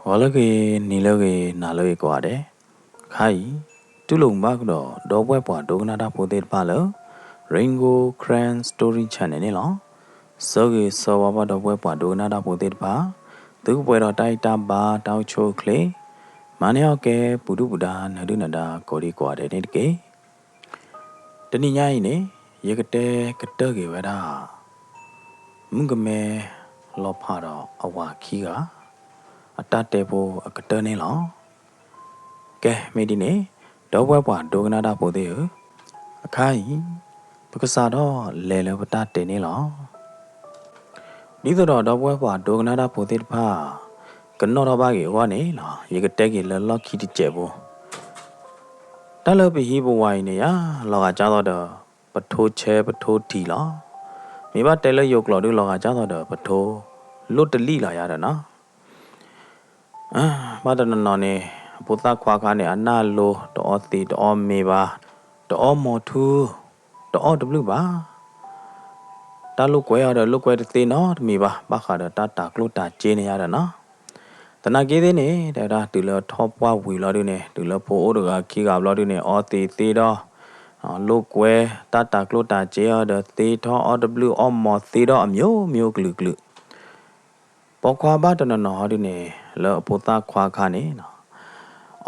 ဂီၤလၢအဂ့ၤ, နံၤလၢအဂ့ၤ, နၤလၢအဂ့ၤကိးဂၤဒဲး, ခါအံၤ တူၢ်လိာ်မုာ်ဘၣ်ကဒီး ဒီပုၢ်ဝဲၢ်ပှၤဒိကနၣ်တၢ်ဖိသ့ၣ်တဖၣ်လၢ Rain Gold Karen Story Channel န့ၣ်လီၤ. ဆၢဂ့ၤဆၢဝါဘၣ်ဒီပုၢ်ဝဲၢ်ပှၤဒိကနၣ်တၢ်ဖိသ့ၣ်တဖၣ်, သုကပှဲၤဒီးတၢ်အံၣ်တၢ်ဘါတၢ်အိၣ်ဆူၣ်အိၣ်ချ့, မၤန့ၢ်အီၣ်ကဲ ပူၤဒုၣ်ပူၤဒါ နၢၤဒုၣ်နၢၤဒါ ကိးဒံကိးဂၤဒဲးန့ၣ်တက့ၢ်. တနံၤညါအံၤန့ၣ် ယကတဲကတၢၢ်က့ၤဝဲဒၣ် မုၣ်ကမဲလီၤဖးဒီးအဝၤခံဂၤ အတၢ်တဲဖိအကတၢၢ်န့ၣ်လီၤ. ကဲ မ့ၢ်ဒ်န့ၣ် ဒီပုၢ်ဝဲၢ်ပှၤဒိကနၣ်တၢ်ဖိသ့ၣ်ဧၢ, အခါအံၤ ပကစးထီၣ်လဲၤလၢပတၢ်တဲန့ၣ်လီၤ. ဒ်သိးဒီးဒီပုၢ်ဝဲၢ်ပှၤဒိကနၣ်တၢ်ဖိသ့ၣ်တဖၣ် ကနီၣ်ထီၣ်ဘၣ်က့ၤအဂီၢ်န့ၣ် ယကတဲက့ၤလၢလီၢ်ခံတစဲးဖိ တၢ်လၢပဟံးပဝးအံၤန့ၣ်ယါ လီၤဂာ်ဒ်သိးဒီး ပထိဆဲပထိထံးလီၤ. မ့ၢ်ဘၣ်တဲလၢယိၤကျိာ်ဒုး လီၤဂာ်ဒ်သိးဒီး ပထိလိၣ်တလံၣ်လီၤယါဒီးနီၤ. ဘၣ်တနီၤနီၤန့ၣ် အဖိသၣ်ခွါခါန့ၣ် အနၢ်လိၤ တအီသံးတအီမ့ၤဘၣ်, တအီမိာ်ထူ, တအီၣ်တဘျုးဘၣ်. တၢ်လိာ်ကွဲအီၤဒီးလိာ်ကွဲတသ့နီတမံၤဘၣ် ဘၣ်ဃးဒီးတၢ်တၤကျိၣ်တၤစ့န့ၣ်ယါဒီးနီၤ. သနာ်က့သ့ၣ်န့ၣ် တဲဝဲဒၣ်တုၤလၢထီၣ်ပှၢ်ဝံၤလီၤဒုးန့ၣ် တုၤလၢဖိအိၣ်တဂၤခံဂၤဘျီဒုးန့ၣ် အီသံးသ့ဒီး လိာ်ကွဲ တၢ်တၤကျိၣ်တၤစ့အီၤဒီးသ့ထီၣ် အီၣ်တဘျုးအီၣ်မိာ်သ့ဒီးအမျိုးမျိုးကလုာ်ကလုာ်. ပိာ်ခွါဘၣ်တနီၤနီၤဟီဒုးန့ၣ် လၢအဖိသၣ်ခွါခါန့ၣ်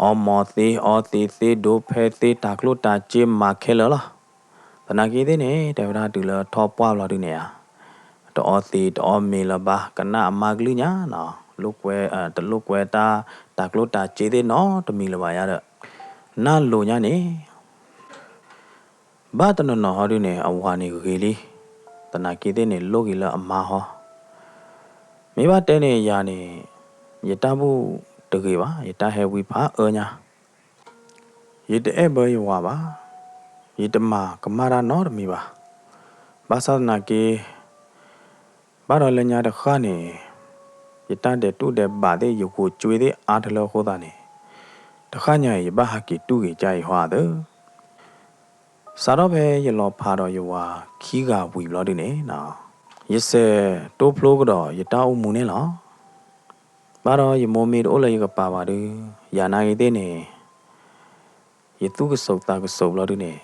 အီၣ်မိာ်သ့ အီသံးသ့ ဒိဖဲသ့ တၤကျိၣ်တၤစ့မၤခဲလၢာ်လီၤ. သနာ်က့သ့ၣ်န့ၣ် တဲဝဲဒၣ်တုၤလၢထီၣ်ပှၢ်ဘျီဒုးန့ၣ်ဧါ တအီသံးတအီမ့ၤလၢၤဘၣ် ကနၣ်အမါကလုၢ်ညါနီၤ လိာ်ကွဲ တလိာ်ကွဲတၢ်တၤကျိၣ်တၤစ့သ့ၣ်နီတမံၤလၢၤဘၣ်ယါဒီး နၢ်လိၤညါန့ၣ် ဘၣ်တနီၤနီၤဟီဒုးန့ၣ် အဝၤန့ၣ်ဂ့ၤလံ. သနာ်က့သ့ၣ်န့ၣ် လိၣ်က့ၤလၢအမါဟီ. မ့ၢ်ဘၣ်တဲန့ၣ်ယၤန့ၣ် ယတၢ်ဘူၣ်တဂ့ၤဘၣ် ယတၢ်ဟဲဝံဖးအၢညါ ယတအဲၣ်ဘၢယဝၤဘၣ်. ယတမၤကမၣ်တၢ်နီတမံၤဘၣ်. ဘၣ်ဆၣ်သနာ်က့ ဘၣ်ဒီးလၢညါတဃၣ်န့ၣ် ယတၢ်ဒဲးတူၢ်ဒဲးဘးသ့ၣ် ယဂိာ်ကွ့သ့ၣ်အါတလၢအဃိသတးန့ၣ် တဃၣ်ညါအံၤ ယဘၣ်ဟးက့ၤတူၢ်က့ၤကါအံၤဟီသၢ စးထီၣ်ဖဲယလီၤဖးဒီးယဝၤခံဂၤဝံၤဘျီဒုးန့ၣ် ယစဲးတိဖျိကဒီးယတၢ်အိၣ်မူန့ၣ်လီၤ. ဘၣ်ဒီးယမိၢ်မ့ၢ်တအိၣ်လၢယကပၤဘၣ်ဒုး ယၤနာ်ဂ့ၤသ့ၣ်န့ၣ် ယသူၣ်ကစိးသးကစိးဘျီဒုးန့ၣ်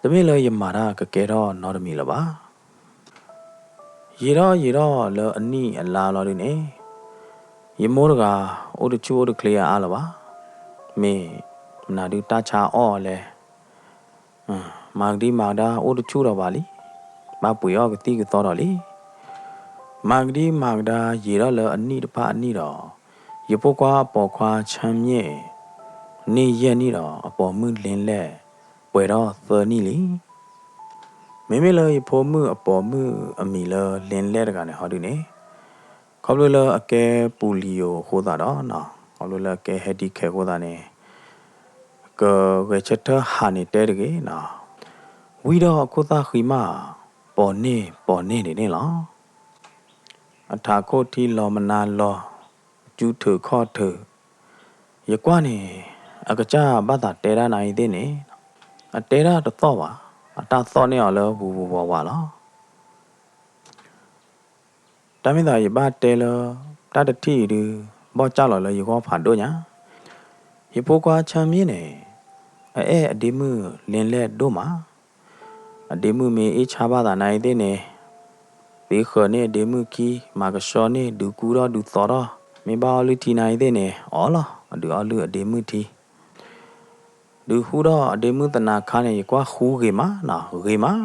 တမ့ၢ်လၢယမၤတၢ်ကကဲထီၣ်နီတမံၤလၢၤဘၣ်. ယံာ်ထီၣ်ယံာ်ထီၣ်လၢအနံၣ်အလါဘျီဒုးန့ၣ် ယမိၢ်တဂၤ အိၣ်တဆူၣ်အိၣ်တချ့အါအါလၢၤဘၣ်. မ့ၢ်မနုၤဒုးတၢ်ဆါအီၣ်အီၤလဲၣ် မၤကဒံမၤကဒါအိၣ်တဆူၣ်ဒီးဘၣ်လံ. ဘၣ်ပှ့ၤအီၣ်ကသံၣ်ကသီဒီးလံ. မၤကဒံမၤကဒါယံာ်ထီၣ်လၢအနံၣ်တဖၣ်အနံၣ်ဒီး ယဖိခွါအပိာ်ခွါဆၢမၠ့ၣ် န့ၢ်ယဲၢ်နံၣ်ဒီး အပိာ်မုၣ်လ့လဲၣ် ပှဲၤထီၣ်သၢနံၣ်လံ. မ့မ့ၢ်လၢယဖိမုၣ်အပိာ်မုၣ်အမံၤလၢလ့လဲၣ်တဂၤန့ၣ်ဟီဒုးန့ၣ် ခီဖျိလၢအကဲပူၤလံၤယိၤအဃိသတးဒီး ခီဖျိလၢအကဲ handicap အဃိသတးန့ၣ် ကဂဲၤဆၢထၢၣ်ဟးန့ၣ်တဲတဂ့ၤနီၤ ဝံၤဒီးအခိၣ်သၣ်ဃံမး ပိာ်န့ၢ်ပိာ်န့ၢ်ဒ်န့ၣ်လီၤ. အထးခိၣ်ထံလီၤမနါလီၤ ကၠူထုးခီၣ်ထုး ယကွၢ်န့ၣ် အကစၢ်ဘၣ်သးတဲဒၣ်နၤအံၤသ့ၣ်န့ၣ် အတဲဒၣ်တသီၣ်ဘၣ် အတၢ်သီၣ်န့ၢ်အီၤလၢဝူၤဝူၤဝးဝးလီၤ. တၢ်မ့ၢ်သးယဘၣ်တဲလၢ တၢ်တထံၣ်အံၤဒုး ဘီၣ်ကၢ်လီၤလၢယဂီၢ်ဖးဒိၣ်ညါ, ယဖိခွါဆၢမံၤန့ၣ် အအဲၣ်အဒ့မုၣ်လ့လဲၣ်ဒိၣ်မး, အဒ့မုၣ်မ့ၢ်အ့ၣ်ဆါဘၣ်သးနၤအံၤသ့ၣ်န့ၣ် သ့ဃၢၤန့ၢ်အဒ့မုၣ်ခံ, မၤကဆှီန့ၢ် ဒုးကူထီၣ်ဒုးသီထီၣ်, မ့ၢ်ဘၣ်အီၣ်လုၢ်ထံနၤအံၤသ့ၣ်န့ၣ် အီၣ်လီၤ, အဒုးအီၣ်လုၢ်အဒ့မုၣ်ထံ ဒုးဃူဒီးအဒ့မုၣ်သနာ်ခါန့ၣ် ယကွၢ်ဃူဂ့ၤမးနီၤ, ဂ့ၤမး,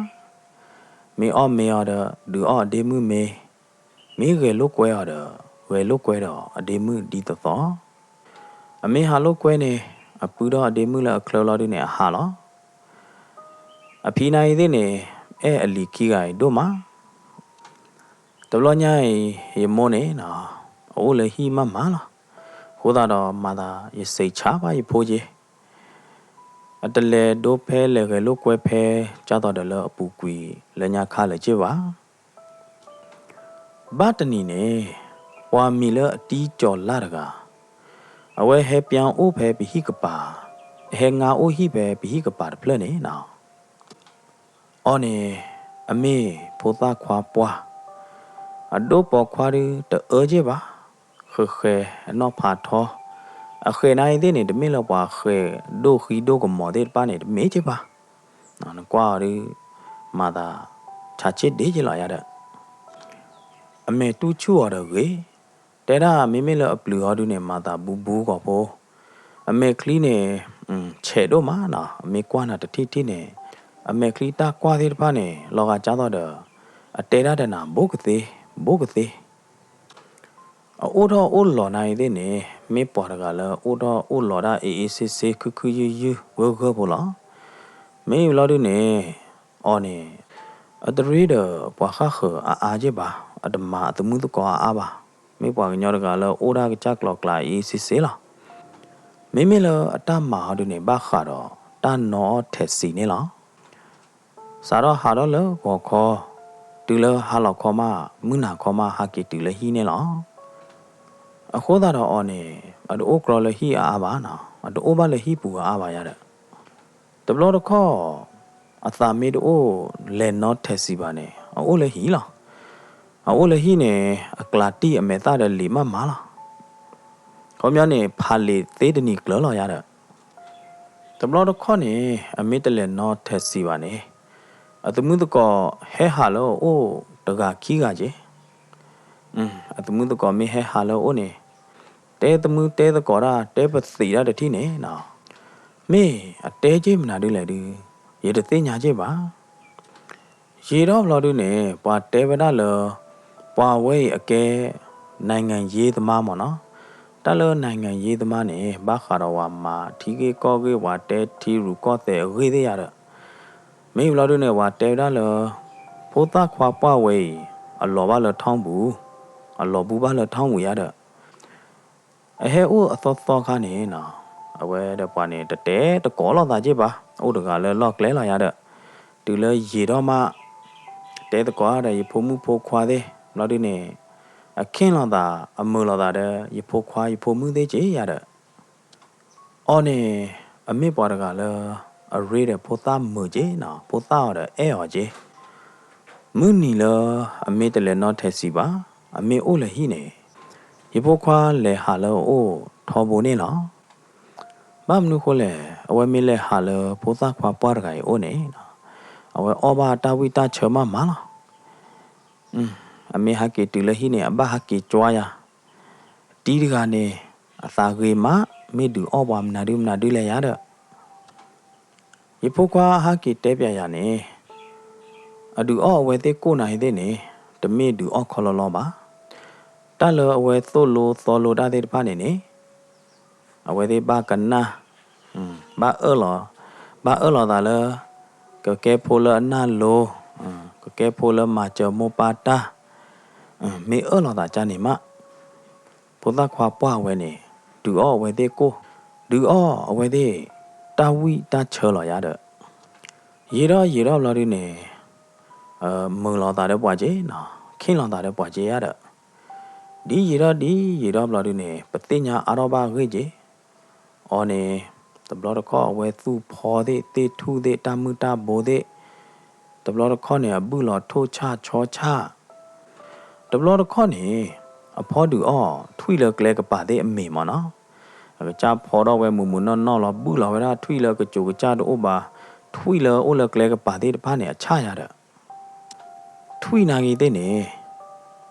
မ့ၢ်အီၣ်မ့ၤအီၤဒီး ဒုးအီၣ်အဒ့မုၣ်မ့ၤ, မ့ၢ်ဂဲၤလိာ်ကွဲအီၤဒီး ဂဲၤလိာ်ကွဲဒီးအဒ့မုၣ်ဒ်သိးသိး, အမ့ၢ်ဟးလိာ်ကွဲန့ၣ် အပုၢ်ဒီးအဒ့မုၣ်လၢအချၢလီၤဒုးန့ၣ် အဟးလီၤ. အဖံနၤအံၤသ့ၣ်န့ၣ် အဲၣ်အလံၤခံဂၤအံၤဒိၣ်မး, တဘျီညါအံၤ ယမိၢ်န့ၣ် အအိၣ်လၢဟံၣ်မးမးလီၤ, အဃိသတးဒီးမၤသးယစံးဆါဘၣ်ယဖိက့ၤ အတလဲၤဒိဖဲလဲၤဂဲၤလိာ်ကွဲဖဲ ကၢ်သိးဒီးလၢအပူၤကွံာ်လၢညါခါလၢၤက့ၤဘၣ်. ဘၣ်တနံၤန့ၣ် ပှၤမံၤလၢအတံကၠီၤလၢ်တဂၤ အဝဲဟဲပၠါအိၣ်ဖဲပဟံၣ်ကပၤ, အဟဲငါအိၣ်ဟံၣ်ဖဲပဟံၣ်ကပၤတဖျၢၣ်န့ၣ်လီၤ. အီၤန့ၣ် အမ့ၢ်ဖိသၣ်ခွါပှၢ်, အဒိၣ်ပိာ်ခွါဒုးတအၢက့ၤဘၣ်, ပဃဲၤအနီၢ်ဖးထီ, အဃဲၤနၤအံၤသ့ၣ်န့ၣ် တမ့ၢ်လၢပှၤဃဲၤဒိၣ်ဃံဒိၣ်ကမီၤသ့ၣ်တဖၣ်န့ၣ် တမ့ၢ်က့ၤဘၣ်. နကွၢ်အီၤဒုး မၤသးဆးဆ့ဒ့က့ၤလီၤယၤဒီး အမဲာ်တူၢ်ဆူၣ်အီၤဒီးဂ့ၤ, တဲဒၣ်မ့မ့ၢ်လၢအပျုၤဟီဒုန့ၣ် မၤသးဘူးဘူးကီၢ်ဖိ, အမဲာ်ချံန့ၣ် ဆဲးဒိၣ်မးနီၤ, အမ့ၢ်ကွၢ်နၤတထံၣ်ထံၣ်န့ၣ် အမဲာ်ချံတၢ်ကွၢ်သ့ၣ်တဖၣ်န့ၣ် လီၤဂာ်ကၢ်သိးဒီး အတဲဒၣ်ဒီးနၤ ဘူးကသ့, ဘူးကသ့ အအိၣ်ထီၣ်အိၣ်လီၤနၤအံၤသ့ၣ်န့ၣ် မ့ၢ်ပှၤတဂၤလၢအိၣ်ထီၣ်အိၣ်လီၤဒၣ်အ့ၣ်အ့ၣ်ဆ့ဆ့ ခုခုယုၢ်ယုၢ်ဂၢၢ်ဂၢၢ်ဖိလီၤ. မ့ၢ်ဘျီဒုန့ၣ် အီၤန့ၣ် အတရ့ဒီးပှၤဃၣ်ဃၢၤအါအါက့ၢ်ဘၣ်, အတမၤအသမုၣ်သကိးအါအါဘၣ်, မ့ၢ်ပှၤကညီတဂၤလၢအိၣ်ဒၣ်ကစၢ်ကျိၤကျဲအ့ၣ်အ့ၣ်ဆ့ဆ့လီၤ. မ့မ့ၢ်လၢအတၢ်မၤဟီဒုန့ၣ် ဘၣ်ဃးဒီးတၢ်နီအီၣ်ထဲးစံးန့ၣ်လီၤ. စးထီၣ်ဟးထီၣ်လၢဂီၤခီ, တုၤလၢဟါလီၤခီမး မုၢ်နၤခီမး ဟးက့ၤတုၤလၢဟံၣ်န့ၣ်လီၤ. အဃိသတးဒီးအီၤန့ၣ် အတအိၣ်ကြီလၢဟံၣ်အါအါဘၣ်နီၤ, အတအိၣ်ဘၣ်လၢဟံၣ်ပူၤအါအါဘၣ်ယၤဒီး တဘျီတခီၣ် အသးမ့ၢ်တအိၣ်လဲၤနီထဲးစံးဘၣ်န့ၣ် အအိၣ်လၢဟံၣ်လီၤ. အအိၣ်လၢဟံၣ်န့ၣ် အကျးတံၢ်အမဲာ်သၣ်ဒီးလံာ်မးမးလီၤ. ခီပညီန့ၣ် ဖးလံာ်သ့တနံၤကျၢၤလီၤယၤဒီး တဘျီတခီၣ်န့ၣ် အမ့ၢ်တလဲၤနီထဲးစံးဘၣ်န့ၣ် အသမုၣ်သကိးဟဲဟးလၢအအိၣ်တဂၤခံဂၤက့ၢ်. အသမုၣ်သကိးမ့ၢ်ဟဲဟးလၢအအိၣ်န့ၣ် တဲသမုၣ်တဲသကိးတၢ် တဲပသံးတၢ်တထံၣ်န့ၣ်နီၤ, မ့ၢ်အတဲက့ၢ်မနုၤဒုလဲၣ်ဒု ယတသ့ၣ်ညါက့ၢ်ဘၣ်. ယံာ်ထီၣ်ဘျီဒုန့ၣ် ပှၤတဲဝဲဒၣ်လၢ ပှၤဝဲအံၤအကဲ နိုင်ငံရေးသမားမ့ၢ်နီၤ, တၢ်လၢ နိုင်ငံရေးသမားန့ၣ် ဘၣ်ဃးဒီးပှၤမၤထံဂ့ၢ်ကီၢ်ဂ့ၢ် ပှၤတဲထံရူၢ်ကီၢ်သဲးအဂ့ၢ်သ့ၣ်ယၤဒီး မ့ၢ်ဘျီဒုန့ၣ် ပှၤတဲဝဲဒၣ်လၢ ဖိသၣ်ခွါပှၢ်ဝဲအံၤ အလီၤဘၣ်လၢထီၣ်ပူၤ, အလီၤဘူၣ်ဘၣ်လၢထီၣ်ပူၤယၤဒီး အဟဲအိၣ်အသီသီခါန့ၣ်နီၤ, အဝဲဒီးပှၤန့ၣ် တတဲတကိးလိာ်သးက့ၢ်ဘၣ်, အိၣ်တဂၤလၢလီၢ်ကျဲလီၤယၤဒီး တုၤလၢယံာ်ထီၣ်မး တဲသကိးဒီးယဖိမုၣ်ဖိခွါသ့ၣ် ဘျီဒုန့ၣ် အခ့ၣ်လိာ်သး အမုာ်လိာ်သးဒီး ယဖိခွါယဖိမုၣ်သ့ၣ်က့ၢ်ယၤဒီး အီၤန့ၣ် အမ့ၢ်ပှၤတဂၤလၢ အရ့ဒီးဖိသၣ်မုာ်က့ၢ်နီၤ, ဖိသၣ်အီၤဒီးအဲၣ်အီၤက့ၢ်. မုၢ်နံၤလၢအမ့ၢ်တလဲၤနီၣ်ထဲးစံးဘၣ်, အမ့ၢ်အိၣ်လၢဟံၣ်န့ၣ် ယဖိခွါလဲၤဟးလၢအအိၣ်ထီဘိန့ၣ်လီၤ. ဘၣ်မနုၤဃိလဲၣ်, အဝဲမ့ၢ်လဲၤဟးလၢဖိသၣ်ခွါပှၢ်တဂၤအံၤအအိၣ်န့ၣ် အဝဲအီၣ်ဘၣ်တၢ်ဝံၣ်တၢ်ဆၢမးမးလီၤ. အမ့ၢ်ဟဲက့ၤတုၤလၢဟံၣ်န့ၣ် အဘၣ်ဟဲက့ၤကွၢ်ယၤ, တံၤတဂၤန့ၣ် အသးဂ့ၤမး မ့ၢ်ဒုးအီၣ်ပှၤမနုၤဒုမနုၤဒုလဲၣ်ယၤဒီး ယဖိခွါဟဲက့ၤတဲပျးယၤန့ၣ် အဒုးအီၣ်အဝဲသ့ၣ်ကိၣ်နၤအံၤသ့ၣ်န့ၣ် တမ့ၢ်ဒုးအီၣ်ခီလီလီဘၣ်. တၢ်လၢအဝဲသိၣ်လိသီလိတၢ်သ့ၣ်တဖၣ်န့ၣ်န့ၣ် အဝဲသ့ၣ်ဘၣ်ကနၣ်, ဘၣ်အၢၣ်လီၤ, ဘၣ်အၢၣ်လီၤသးလၢ ကကဲဖိလၢအနၢ်လိၤ, ကကဲဖိလၢမၤစၢၤမိၢ်ပၢ်တၢ်, မ့ၢ်အၢၣ်လီၤသးကၢ်န့ၣ်မး ဖိသၣ်ခွါပှၢ်ဝဲန့ၣ် ဒုးအီၣ်အဝဲသ့ၣ်ကိၣ်, ဒုးအီၣ်အဝဲသ့ၣ် တၢ်ဝံၣ်တၢ်ဆၢလီၤယၤဒီး ယံာ်ထီၣ်ယံာ်ထီၣ်ဘျီဒုန့ၣ် မုာ်လီၤသးဒီးပှၤက့နီၤ, ခ့ၣ်လီၤသးဒီးပှၤက့ယၤဒီး ဒ်ယံာ်ထီၣ်ဒ်ယံာ်ထီၣ်ဘျီဒုန့ၣ် ပသ့ၣ်ညါအါထီၣ်ဘၣ်အဂ့ၢ်က့, အီၤန့ၣ် တဘျီတခီၣ်အဝဲသူၣ်ဖီသ့ၣ် သ့ၣ်ထူၣ်သ့ၣ် တၢ်မုၢ်တၢ်ဘိသ့ၣ်, တဘျီတခီၣ်န့ၣ် အဘုၣ်လီၤထိၣ်ဆၣ်ဆီဆၣ် တဘျီတခီၣ်န့ၣ် အဖီဒုးအီၣ်ထွံၣ်လၢကျဲကပၤသ့ၣ်အမ့ၤမ့ၢ်နီၤ, အကစၢ်ဖီထီၣ်ဝဲမုၢ်မုၢ်နီၢ်နီၢ်လီၤ ဘုၣ်လီၤဝဲဒၣ်ထွံၣ်လၢကစိၤကစၢ်တအိၣ်ဘၣ်, ထွံၣ်လၢအိၣ်လၢကျဲကပၤသ့ၣ်တဖၣ်န့ၣ် အဆၣ်ယၤဒီး ထွံၣ်နာ်က့ၤသ့ၣ်န့ၣ်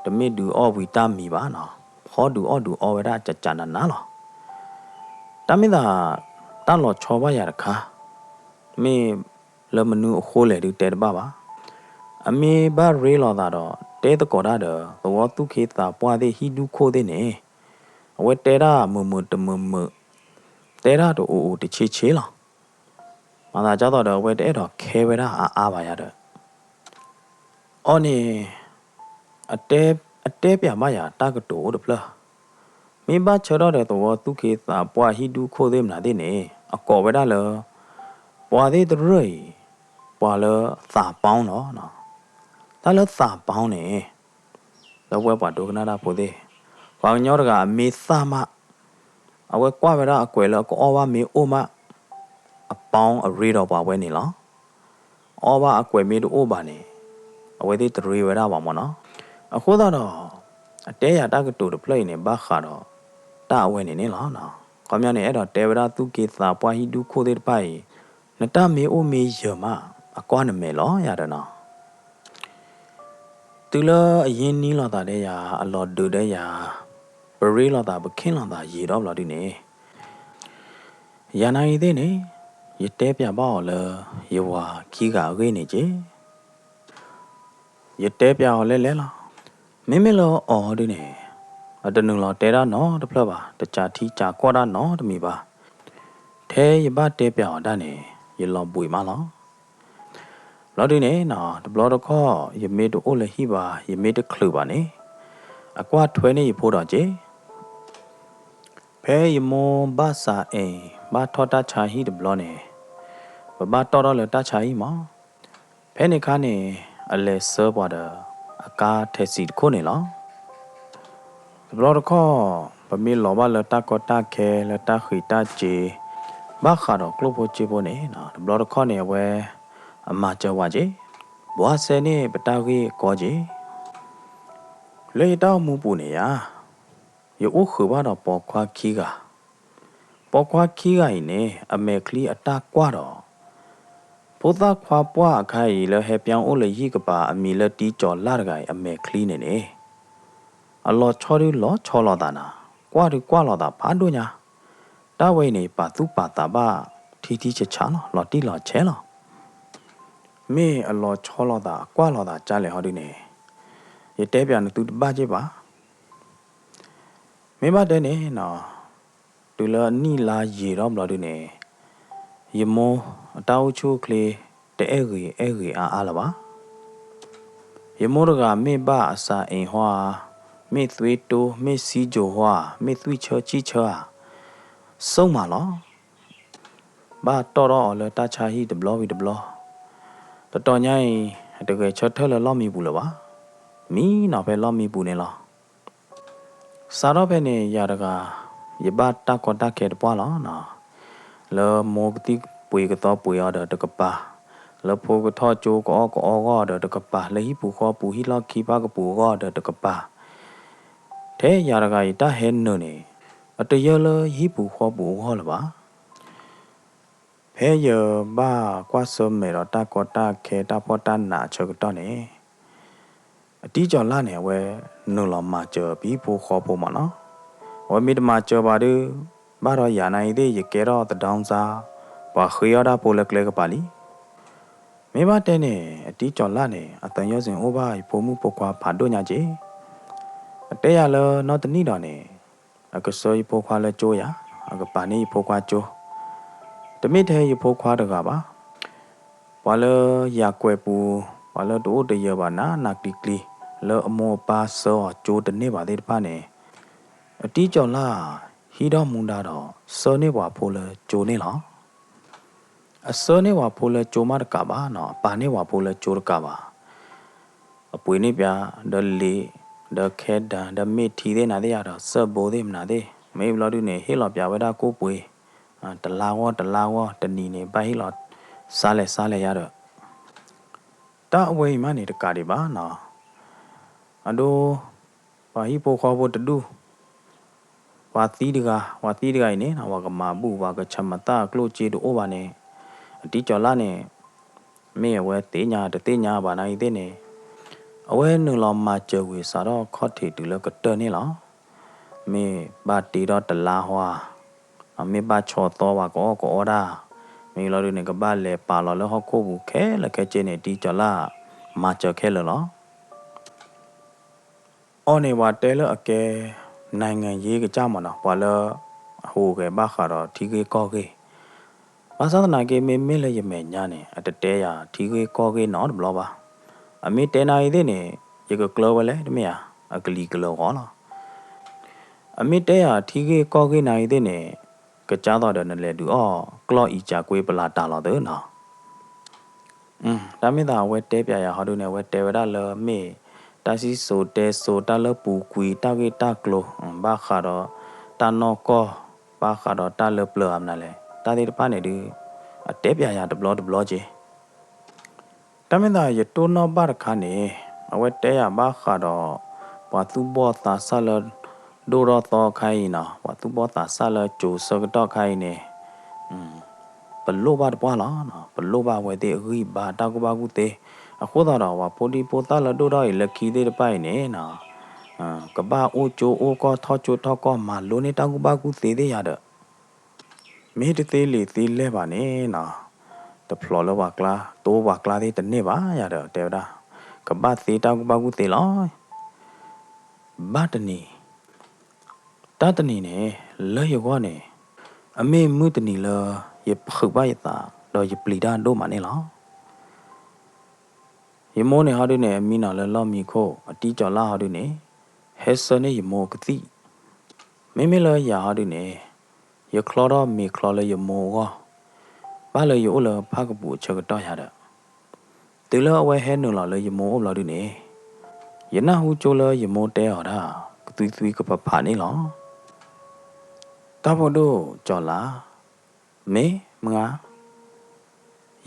တမ့ၢ်ဒုးအီၣ်ဝံၤတၢ်မံၤဘၣ်နီၤ, ဖီဒုးအီၣ်ဒုးအီဝဲဒၣ်ကကနးနးလီၤ. တၢ်မ့ၢ်သး တၢ်လီၤဆီဘၣ်ယၤတခါ မ့ၢ်လၢမနုၤအဃိလဲၣ်ဒုးတဲတဘၣ်ဘၣ်. အမ့ၢ်ဘၣ်ရ့လိာ်သးဒီး တဲသကိးတၢ်ဒီး သဝီသူၣ်က့သးပှၢ်သ့ၣ် ဟံၣ်ဒူၣ်ခိၣ်သ့ၣ်န့ၣ် အဝဲတဲတၢ်မုာ်မုာ်တမုာ်မုာ်, တဲတၢ်တအိၣ်အိၣ်တဆ့ဆ့လီၤ. မၤသးကၢ်သိးဒီး အဝဲတအဲၣ်ဒိးခဲဝဲဒၣ်အါအါဘၣ်ယၤဒီး အီၤန့ၣ် အတဲပျးဘၣ်ယၤတၢ်ကတိၤအိၣ်တဖျၢၣ်, မ့ၢ်ဘၣ်ဆၢထီၣ်ဒီးသဝီသူၣ်က့သးပှၢ်ဟံၣ်ဒူၣ်ခိၣ်သ့ၣ်မနုၤသ့ၣ်န့ၣ် အကိးဝဲဒၣ်လၢ ပှၤသ့ၣ်တရၢၢ်အံၤ ပှၤလၢသးပီလီၤ. တၢ်လၢသးပီန့ၣ် ဒီပုၢ်ဝဲၢ်ပှၤဒိကနၣ်တၢ်ဖိသ့ၣ်, ပှၤကညီတဂၤအမ့ၢ်သၣ်မး အဝဲကွၢ်ဝဲဒၣ်အကွဲးလၢအကအီၣ်ဘၣ်မ့ၢ်အိၣ်မး, အပီအရ့ဒီးပှၤဝဲန့ၣ်လီၤ. အီၣ်ဘၣ်အကွဲးမ့ၢ်တအိၣ်ဘၣ်န့ၣ် အဝဲသ့ၣ်တရ့ဝဲဒၣ်ဘၣ်မ့ၢ်နီၤ. အဃိသတးဒီး အတဲယၤတၢ်ကတိၤတဖျၢၣ်အံၤန့ၣ် ဘၣ်ဃးဒီးတၢ်အဝဲန့ၣ်န့ၣ်လီၤ. ခီပညီန့ၣ် အဲၣ်ဒိးတဲဝဲဒၣ်သူၣ်က့သးပှၢ်ဟံၣ်ဒူၣ်ခိၣ်သ့ၣ်တဖၣ်အံၤ, နတၢ်မ့ၢ်အိၣ်မ့ၢ်ယၢၤမး အကွၢ်နမဲာ်လီၤယၤဒီးနီၤ. တုၤလၢအရ့နံၤလိာ်သးဒီးယၤ, အလီၤဒုးဒီးယၤ, ပရ့လိာ်သး ပခ့ၣ်လိာ်သးယံာ်ဒီးဘျီဒုန့ၣ်, ယၤနၤအံၤသ့ၣ်န့ၣ် ယတဲပျးဘၣ်အီၤလၢ ယဝၤခံဂၤအဂ့ၢ်န့ၣ်က့ၤ. ယတဲပျးအီၤလဲၣ်လဲၣ်လီၤ. မ့မ့ၢ်လၢအီၤဒုန့ၣ်, အတနုာ်လီၤတဲတၢ်နီတဖျၢၣ်ဘၣ်, တကးထံကးကီၢ်တၢ်နီတမံၤဘၣ်. ထဲယဘၣ်တဲပျးအီၤဒၣ်န့ၣ် ယလီၤဘှံးမးလီၤ. ဘျီဒုန့ၣ်နီၤ, တဘျီတခီၣ် ယမ့ၢ်တအိၣ်လၢဟံၣ်ဘၣ်, ယမ့ၢ်တချုးဘၣ်န့ၣ်, အကွၢ်ထွဲန့ၢ်ယဖိဒီးက့ၤ. ဖဲယမိၢ်ဘၣ်စးအ့ၣ် ဘၣ်ထီၣ်တၢ်ဆါဟံၣ်တဘျီန့ၣ်, ပဘၣ်တီၣ်ထီၣ်လၢတၢ်ဆါဟံၣ်မး. ဖဲန့ၣ်အခါန့ၣ် အလဲၤဆှၢပှၤဒီး အကါထဲးစံးတခိၣ်န့ၣ်လီၤ. တဘျီတခီၣ် ပမ့ၢ်လီၤဘၣ်လၢတၢ်ကီတၢ်ခဲ လၢတၢ်ဃံးတၢ်စ့ၤ ဘၣ်ဃးဒီးကျိၣ်ဖိစ့ဖိန့ၣ်, တဘျီတခီၣ်န့ၣ် အဝဲ အမၤစၢၤပှၤက့ၤ, ဘှါစဲန့ၢ်ပတၢ်ဂ့ၢ်ကီက့ၤ. လၢယတၢ်အိၣ်မူပူၤန့ၣ်ဧါ, ယအိၣ်ဃုာ်ဘၣ်ဒီးပိာ်ခွါခံဂၤ. ပိာ်ခွါခံဂၤအံၤန့ၣ် အမဲာ်ချံအတၢ်ကွၢ်ဒီး ဖိသၣ်ခွါပှၢ်အခါအံၤ လၢဟဲပၠါအိၣ်လၢယဟံၣ်ကပၤ အမံၤလၢတံကၠီၤလၢ်တဂၤအံၤ အမဲာ်ချံန့ၣ်န့ၣ် အလီၤဆီဒုးလီၤဆီလိာ်သးနၤ, ကွၢ်ဒုးကွၢ်လိာ်သးဖးဒိၣ်ညါ. တၢ်ဝဲအံၤန့ၣ် ပာ်သူၣ်ပာ်သးဘၣ် ထံထံဆးဆးလီၤ, လီၤတံၢ်လီၤဆဲးလီၤ. မ့ၢ်အလီၤဆီလိာ်သး အကွၢ်လိာ်သးကၢ်လဲၣ်ဟီဒုန့ၣ်, ယတဲပျးနသုတဘၣ်က့ၤဘၣ်. မ့ၢ်ဘၣ်တဲန့ၣ်နီၤ, တုၤလၢအနံၣ်လါယံာ်ထီၣ်ဘျီဒုန့ၣ်, ယမိၢ်အတၢ်အိၣ်ဆူၣ်အိၣ်ချ့ တအဲၣ်ဂ့ၤအဲၣ်ဂ့ၤအါအါလၢၤဘၣ်. ယမိၢ်တဂၤမ့ၢ်ဘၣ်အစးအ့ၣ်ဟီဧါ, မ့ၢ်သွ့တိ, မ့ၢ်စံကၠိၤဟီဧါ, မ့ၢ်သွံၣ်ဆၢဆံၣ်ဆၢဧါ, စိမးလီၤ. ဘၣ်တီၣ်ထီၣ်အီၤလၢတၢ်ဆါဟံၣ်တဘျီဝံၤတဘျီ, တတီၤညါအံၤ တဂဲၤဆၢထၢၣ်လၢလီၢ်မံပူၤလၢၤဘၣ်. မံနီၤဖဲလီၢ်မံပူၤန့ၣ်လီၤ. စးထီၣ်ဖဲန့ၣ် ယၤတဂၤ ယဘၣ်တၢ်ကီတၢ်ခဲတပှၢ်လီၤ. လၢမိၢ်ကသံၣ်ပှ့ၤကသီပှ့ၤအီၤဒီးတကပၤ, လၢဖိကထီၣ်ကၠိကအီၣ်ကအီဂီၢ်ဒီးတကပၤ, လၢဟံၣ်ပူၤဃီပူၤဟံၣ်လီၢ်ခံဖၣ်ကပူၤအဂီၢ်ဒီးတကပၤ, ထဲယၤတဂၤအံၤတၢ်ဟဲနုာ်န့ၣ် အတယၢလၢယဟံၣ်ပူၤဃီပူၤအဂီၢ်လၢၤဘၣ်. ဖဲယဘၣ်ကွၢ်ဆၢၣ်မဲာ်ဒီးတၢ်ကီတၢ်ခဲတၢ်ဖှီၣ်တၢ်နးအဆၢကတီၢ်န့ၣ်, အတံကၠီၤလၢ်န့ၣ် အဝဲနုာ်လီၤမၤစၢၤပဟံၣ်ဖိဃီဖိမးနီၤ. အဝဲမ့ၢ်တမၤစၢၤဘၣ်ဒီး ဘၣ်ဒီးယၤနၤအံၤသ့ၣ် ယကဲထီၣ်သဒီစါ, ပှၤဃ့အီၣ်တၢ်ဖိလၢကျဲကပၤလံ. မ့ၢ်ဘၣ်တဲန့ၣ် အတံကၠီၤလၢ်န့ၣ် အသးယီၢ်စ့ၣ်အိၣ်ဘၣ်ယဖိမုၣ်ဖိခွါဖးဒိၣ်ညါက့ၤ. အတဲယၤလၢနီတနံၣ်ဒီးန့ၣ်, အကဆှၢယဖိခွါလၢကၠိယၤ, အကပာ်န့ၢ်ယဖိခွါကၠိ, တမ့ၢ်ထဲယဖိခွါတဂၤဘၣ်. ပှၤလၢယၤကွဲးပူၤ, ပှၤလၢတအိၣ်တယၢၤဘၣ်နးနးကျံၤကျံၤ, လၢအမိၢ်အပၢ်ဆှၢအီၤကၠိတန့ၢ်ဘၣ်သ့ၣ်တဖၣ်န့ၣ်, အတံကၠီၤလၢ် ဟံးဒီမူဒါဒီး ဆှၢန့ၢ်ပှၤဖိလၢကၠိန့ၣ်လီၤ. အဆှၢန့ၢ်ပှၤဖိလၢကၠိမးတကးဘၣ်နီၤ, အပာ်န့ၢ်ပှၤဖိလၢကၠိတကးဘၣ်. အပှ့ၤန့ၢ်ပၠး ဒီးလံာ်, ဒီးခဲဒၢၣ်, ဒီးမ့ၢ်ထံသ့ၣ်နၤသ့ၣ်ယၤဒီး စၢၣ်ဘိသ့ၣ်မနၤသ့ၣ်, မ့ၢ်ဘျီဒုန့ၣ် ဟ့ၣ်လီၤပၠးဝဲဒၣ်ကိၣ်ပှ့ၤ, တလါဂီၢ်တလါဂီၢ် တနံၤန့ၣ် ဘၣ်ဟ့ၣ်လီၤစါလဲၤစါလဲၤယၤဒီး တၢ်အဝဲအံၤမးန့ၣ်တကးဒံးဘၣ်နီၤ. အဒိ ပှၤဟံၣ်ဖိဃီဖိတဒူၣ်, ပှၤသံတဂၤ, ပှၤသံတဂၤအံၤန့ၣ် ပှၤကမၤဘူၣ် ပှၤကဆၢမၤသၣ်အကျိၣ်စ့တအိၣ်ဘၣ်န့ၣ်, အတံကၠီၤလၢ်န့ၣ် မ့ၢ်အဝဲသ့ၣ်ညါတသ့ၣ်ညါဘၣ်နၤအံၤသ့ၣ်န့ၣ်, အဝဲနုာ်လီၤမၤစၢၤဝံၤစးထီၣ်ခီၣ်ထံးတုၤလၢကတၢၢ်န့ၣ်လီၤ. မ့ၢ်ဘၣ်တ့ထီၣ်တလါဟီဧါ, မ့ၢ်ဘၣ်ဆီသီပှၤကအီၣ်ကအီတၢ်, မ့ၢ်လီၤဒုန့ၣ် ကဘၣ်လဲၤပာ်လီၤလၢဟီၣ်ခိၣ်ပူၤခဲလၢာ်ခဲဆ့န့ၣ် တံကၠီၤလၢ် မၤစၢၤခဲလၢာ်လီၤ. အီၤန့ၣ် ပှၤတဲလၢအကဲ နိုင်ငံရေးကစၢ်မးနီၤ, ပှၤလၢ ဟူးဂဲၤဘၣ်ဃးဒီးထံဂ့ၢ်ကီၢ်ဂ့ၢ်, ဘၣ်ဆၣ်သနာ်က့ မ့မ့ၢ်လၢယမဲာ်ညါန့ၣ် အတတဲယၤထံဂ့ၢ်ကီၢ်ဂ့ၢ်နီတဘျီဘၣ်. အမ့ၢ်တဲနၤအံၤသ့ၣ်န့ၣ် ယကကျၢဝဲလဲၣ်တမ့ၢ်ဧါ, အကလံၤကလၢာ်ဂီၢ်လီၤ. အမ့ၢ်တဲယၤထံဂ့ၢ်ကီၢ်ဂ့ၢ်နၤအံၤသ့ၣ်န့ၣ် ကစၢ်သိးဒီးနလဲၤဒုးအီၣ်ကျီၢ်အံၤကၠးကွ့ပလၤတၢ်လီၤသုနီၤ. တၢ်မ့ၢ်သးအဝဲတဲပၠးယၤဟီဒုန့ၣ် အဝဲတဲဝဲဒၣ်လၢမ့ၢ် တၢ်စံၣ်စိၤတဲစိၤ တၢ်လၢပူၤကွံာ် တၢ်ဂ့ၢ်တၢ်ကျိၤ ဘၣ်ဃးဒီးတၢ်နီၢ်ကီၢ် ဘၣ်ဃးဒီးတၢ်လၢပျၢၤအမနုၤလဲၣ် တၢ်သ့ၣ်တဖၣ်န့ၣ်ဒုး အတဲပၠးယၤတဘျီတဘျီက့ၤ တၢ်မ့ၢ်သးယတိၢ်နီၣ်ဘၣ်တခါန့ၣ် အဝဲတဲယၤဘၣ်ဃးဒီး ပှၤသူၣ်ဘီၣ်သးစၢ်လၢ ဒိၣ်ထီၣ်သီခါအံၤနီၤ, ပှၤသူၣ်ဘီၣ်သးစၢ်လၢကၠိၤဆၢကတီၢ်ခါအံၤန့ၣ် ပလိၣ်ဘၣ်တပှၢ်လီၤ. ပလိၣ်ဘၣ်အဝဲသ့ၣ်အဂံၢ်ဘါတၢ်ကူၣ်ဘၣ်ကူၣ်သ့, အဃိသတးဒီး ပှၤဖိဒံဖိသၣ်လၢဒိၣ်ထီၣ်အံၤလၢခံသ့ၣ်တဖၣ်အံၤန့ၣ်နီၤ, ကဘၣ်အိၣ်ကၠိအိၣ်ကီၢ်ထီၣ်ကၠိထီၣ်ကီၢ် မၤလိန့ၢ်တၢ်ကူၣ်ဘၣ်ကူၣ်သ့သ့ၣ်ယၤဒီး မ့ၢ်တသ့လံာ်သ့လဲၢ်ဘၣ်န့ၣ်နီၤ, တဖျိးလၢပှၤကျါ တိပှၤကျါသ့ၣ်တန့ၢ်ဘၣ်ယၤဒီး တဲဝဲဒၣ်, ကဘၣ်သ့တၢ်ကူၣ်ဘၣ်ကူၣ်သ့လီၤ. ဘၣ်တနံၤ, တၢ်တနံၤန့ၣ် လၢယဂီၢ်န့ၣ် အမ့ၢ်မုၢ်တနံၤလၢ ယဖုးဘၣ်ယသး ဒီးယပျံၤတၢ်ဒိၣ်မးန့ၣ်လီၤ. ယမိၢ်န့ၣ်ဟီဒုန့ၣ် အမံနီၤလၢလီၢ်မံခိၣ် အတံကၠီၤလၢ်ဟီဒုန့ၣ် ဟဲဆှၢန့ၢ်ယမိၢ်ကသံၣ်, မ့မ့ၢ်လၢယၤဟီဒုန့ၣ် ယချီထီၣ်မ့ၤချီလၢယမိၢ်အဂီၢ်, ဘၣ်လၢယအိၣ်လၢဖၣ်ကပူၤအဆၢကတီၢ်ယၤဒီး တုၤလၢအဝဲဟဲနုာ်လီၤလၢယမိၢ်အိၣ်ဘျီဒုန့ၣ် ယနၢ်ဟူကၠိလၢယမိၢ်တဲအီၤဒၣ် ကသွံသွံကဖးဖးန့ၣ်လီၤ. တၢ်ဖိဒိၣ်ကၠီၤလါ, မ့ၢ်မုၢ်ဂၤ,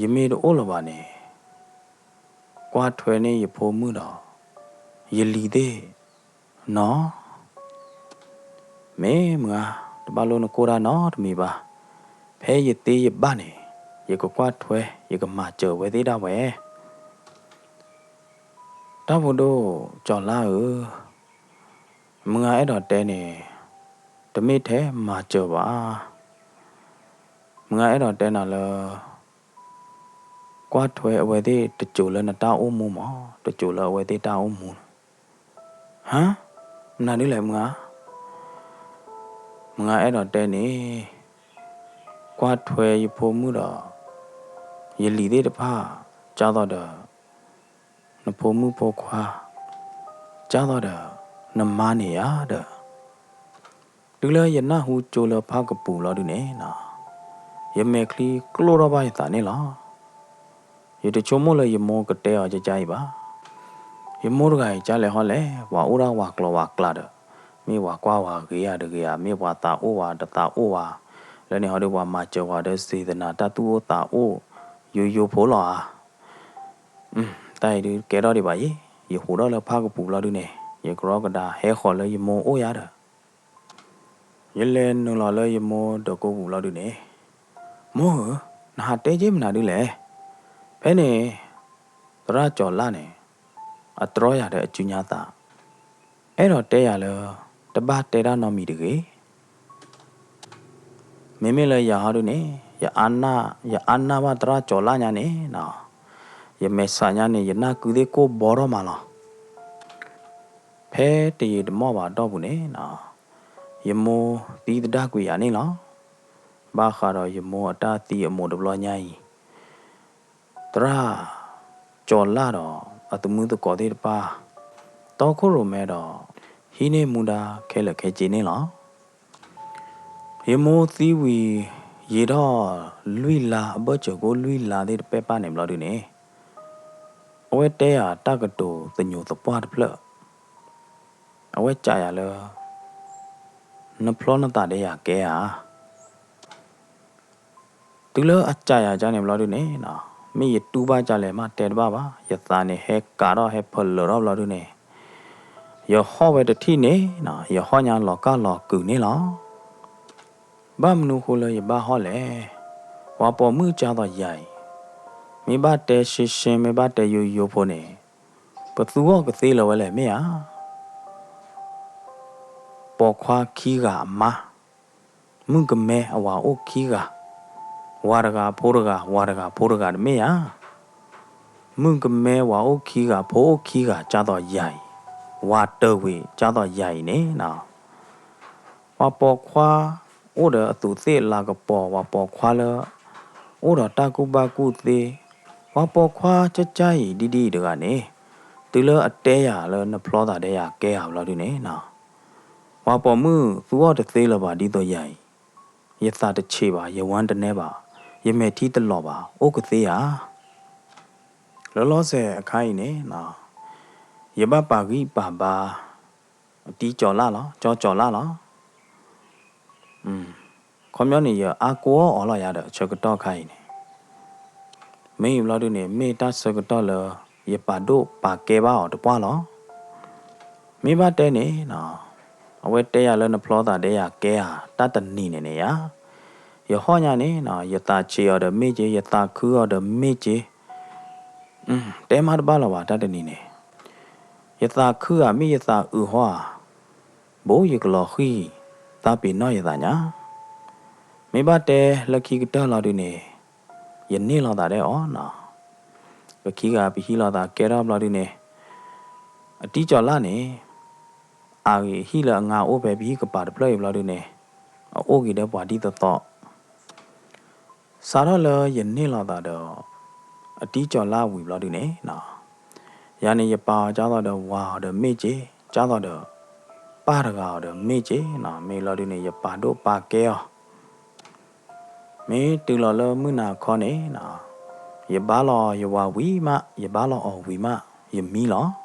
ယမ့ၢ်တအိၣ်လၢၤဘၣ်န့ၣ် ကွၢ်ထွဲန့ၢ်ယဖိမုၣ်ဒီး ယလံၤသ့ၣ်နီၤ. မ့ၢ်မုၢ်ဂၤ, တဘၣ်လိၣ်နကိၢ်တၢ်နီတမံၤဘၣ်. ဖဲယသ့ယဘၣ်န့ၣ် ယကကွၢ်ထွဲ ယကမၤစၢၤဝဲသ့ၣ်ဒၣ်ဝဲ တၢ်ဖိဒိၣ်ကၠီၤလါဧၢ, မုၢ်ဂၤအဲၣ်ဒိးတဲန့ၣ် တမ့ၢ်ထဲမၤစၢၤဘၣ်. မုၢ်ဂၤအဲၣ်ဒိးတဲနၤလၢ ကွၢ်ထွဲအဝဲသ့ၣ်တစိၤလၢနတၢ်အိၣ်မူမး, တစိၤလၢအဝဲသ့ၣ်တၢ်အိၣ်မူ. ဟါ, မနုၤဒ်လဲၣ်မုၢ်ဂၤ. မုၢ်ဂၤအဲၣ်ဒိးတဲန့ၣ် ကွၢ်ထွဲယဖိမုၣ်ဒီး ယလံၤသ့ၣ်တဖၣ် ကၢ်သိးဒီး နဖိမုၣ်ဖိခွါ ကၢ်သိးဒီး နမါန့ၣ်ယၤဒီး တုၤလၢယနၢ်ဟူကၠိလၢဖၣ်ကပူၤလီၤဒုန့ၣ်နီၤ, ယမဲာ်ချံကျိၣ်ထီၣ်ဘၣ်ယသးန့ၣ်လီၤ. ယတဆိကမိၣ်လၢယမိၢ်ကတဲအီၤကကအံၤဘၣ်. ယမိၢ်တဂၤအံၤကလဲၤဟီလဲၣ်, ပှၤအိၣ်ဒၣ်ဝၤကျိၤဝၤကျါဒီး မ့ၢ်ပှၤကွၢ်ဝၤဂ့ၤဧါတဂ့ၤဧါ, မ့ၢ်ပှၤသးအိၣ်ဝၤတသးအိၣ်ဝၤ, လၢန့ၣ်ဟီဒုးပှၤမၤစၢၤဝၤဒီး စေတနာ တၢ်သူၣ်အိၣ်သးအိၣ် ယိယိဖိလီၤဧါ. တၢ်အံၤဒုးကဲထီၣ်ဒံးဘၣ်အံၤ, ယဟူးထီၣ်လၢဖၣ်ကပူၤလီၤဒုန့ၣ် ယကရီကဒါဟဲဃီၤလၢယမိၢ်အိၣ်ယၤဒီး ယလဲၤနုာ်လီၤလၢယမိၢ်ဒၢးကိးပူၤလီၤဒုန့ၣ်, မိၢ်ဧၢ, နဟးတဲက့ၤမနုၤဒုလဲၣ်. ဖဲန့ၣ် သရၣ်ကၠီၤလါန့ၣ် အတြီယၤဒီးအစုညါသး, အဲၣ်ဒိးတဲယၤလၢ တဘၣ်တဲတၢ်နီတမံၤတဂ့ၤ. မ့မ့ၢ်လၢယၤဟီဒုန့ၣ် ယအါနၢ်ဘၣ်သရၣ်ကၠီၤလါညါန့ၣ်နီၤ, ယမဲာ်ဆှးညါန့ၣ် ယနၢ်ကုသ့ၣ်ကိၢ်ဘီထီၣ်မးလီၤ. ဖဲတယံာ်တမီၢ်ဘၣ်အတီၢ်ပူၤန့ၣ်နီၤ, ယမိၢ်သံသဒၣ်ကွံာ်ယၤန့ၣ်လီၤ. ဘၣ်ဃးဒီးယမိၢ်အတၢ်သံအမိၢ်တဘျီညါအံၤ, သရၣ်ကၠီၤလါဒီးအသမုသကိးသ့ၣ်တဖၣ် တီခိၣ်ရိၣ်မဲဒီး ဟံးန့ၢ်မူဒါခဲလၢာ်ခဲဆ့န့ၣ်လီၤ. ယမိၢ်သံဝံၤ ယံာ်ထီၣ်လွံၢ်လါ အဘၢၣ်စၢၤကိးလွံၢ်လါသ့ၣ်တဖၣ်န့ၣ်ဘျီဒုန့ၣ်, အဝဲတဲယၤတၢ်ကတိၤသညိးသပှၢ်တဖျၢၣ်, အဝဲကးယၤလၢ နဖျီနသးဒီးယၤကဲဧါ. တုၤလၢအကးယၤကန့ၣ်ဘျီဒုန့ၣ်နီၤ, မ့ၢ်ယတူၢ်ဘၣ်ကလဲၣ်မးတဲတဘၣ်ဘၣ်, ယသးန့ၣ်ဟဲကးထီၣ်ဟဲဖၢလၢာ်ထီၣ်ဘျီဒုန့ၣ်, ယဟီၣ်ဝဲတထံၣ်န့ၣ်နီၤ, ယဟီၣ်ညါလီၤကၢ်လီၤကုာ်န့ၣ်လီၤ. ဘၣ်မနုၤဃိလၢယဘၣ်ဟီၣ်လဲၣ်. ပှၤပိာ်မုၣ်ကၢ်သိးယၤအံၤ, မ့ၢ်ဘၣ်တဲရှဲရှဲ မ့ၢ်ဘၣ်တဲယိယိဖိန့ၣ်, ပသူအီၤကသ့လၢၤဝဲလဲၣ်မ့ၢ်ဧါ. ပိာ်ခွါခံဂၤအမါ, မုၣ်ကမဲအဝၤအိၣ်ခံဂၤ, ဝၤတဂၤဖိတဂၤ, ဝၤတဂၤဖိတဂၤတမ့ၢ်ဧါ. မုၣ်ကမဲဝၤအိၣ်ခံဂၤ ဖိအိၣ်ခံဂၤ ကၢ်သိးယၤအံၤ, ဝၤတဝံၤကၢ်သိးယၤအံၤန့ၣ်နီၤ, ပှၤပိာ်ခွါအိၣ်ဒီးအသူးသ့ၣ်လၤကပီၤ, ပှၤပိာ်ခွါလၢ အိၣ်ဒီးတၢ်ကူၣ်ဘၣ်ကူၣ်သ့, ပှၤပိာ်ခွါကၢ်ကၢ်အံၤဒ်ဒ်အံၤတဂၤန့ၣ်, တုၤလၢအတဲယၤလၢနဖျီသးဒီးယၤကဲဧါဘျီဒုန့ၣ်နီၤ, ပှၤပိာ်မုၣ်သူအီၤတသ့လၢၤဘၣ်ဒ်သိးယၤအံၤ, ယသးတဆံးဘၣ်, ယဝါတနဲဘၣ်, ယမဲာ်ထံတလီၤဘၣ်, အိၣ်ကသ့ဧါ. လၢလီၤစဲၤအခါအံၤန့ၣ်နီၤ, ယဘၣ်ပာ်ဂံၢ်ပာ်ဘါ အတံကၠီၤလါလီၤ, ကၠီကၠီၤလါလီၤ. ခီပညီန့ၣ် ယအါကိးအီၤလီၤယၤဒီး ဆၢကတီၢ်ခါအံၤန့ၣ်, မ့ၢ်အံၤဘျီဒုန့ၣ် မ့ၢ်တၢ်ဆၢကတီၢ်လၢ ယပာ်ဒိၣ်ပာ်ကဲဘၣ်အီၤတပှၢ်လီၤ. မ့ၢ်ဘၣ်တဲန့ၣ်နီၤ, အဝဲတဲယၤလၢနဖျီသးဒီးယၤကဲဧါ, တၢ်တနံၤန့ၣ်န့ၣ်ယၤ, ယဟီၣ်ညါန့ၣ်နီၤ, ယသးဆံးအီၤဒီးမ့ၢ်က့, ယသးခုအီၤဒီးမ့ၢ်က့, တဲမးတဘၣ်လၢၤဘၣ် တၢ်တနံၤန့ၣ်, ယသးခုဧါ မ့ၢ်ယသးအုးဟီဧါ, ဘိယကလီၤဃံၢ် သးပ့ၤနီၣ်ယသးညါ. မ့ၢ်ဘၣ်တဲလၢခံကတၢၢ်လီၤဒုန့ၣ်, ယန့ၢ်လီၤသးဒီးအီၤနီၤ. ပခံဂၤပဟံးလီၤသးကဲထီၣ်ဘျီဒုန့ၣ်, အတံကၠီၤလၣ်န့ၣ်, အဂ့ၤဟံၣ်လၢအငါအိၣ်ဖဲပဟံၣ်ကပၤတဖျၢၣ်အံၤဘျီဒုန့ၣ်, အအိၣ်က့ၤဒီးပှၤဒ်သိးသိး စးထီၣ်လၢယန့ၢ်လီၤသးဒီး အတံကၠီၤလၣ်ဝံၤဘျီဒုန့ၣ်နီၤ, ယၤန့ၣ်ယပာ်အီၤကၢ်သိးဒီးဝၤအီၤဒီးမ့ၢ်က့, ကၢ်သိးဒီး ပၢ်တဂၤအီၤဒီးမ့ၢ်က့နီၤ, မ့ၢ်လီၤဒုန့ၣ် ယပာ်ဒိၣ်ပာ်ကဲအီၤ. မ့ၢ်တုၤလီၤလၢမုၢ်နၤခီန့ၣ်နီၤ, ယဘါလီၤယဝၤဝံၤမး, ယဘါလီၤအီၤဝံၤမး, ယမံလီၤ.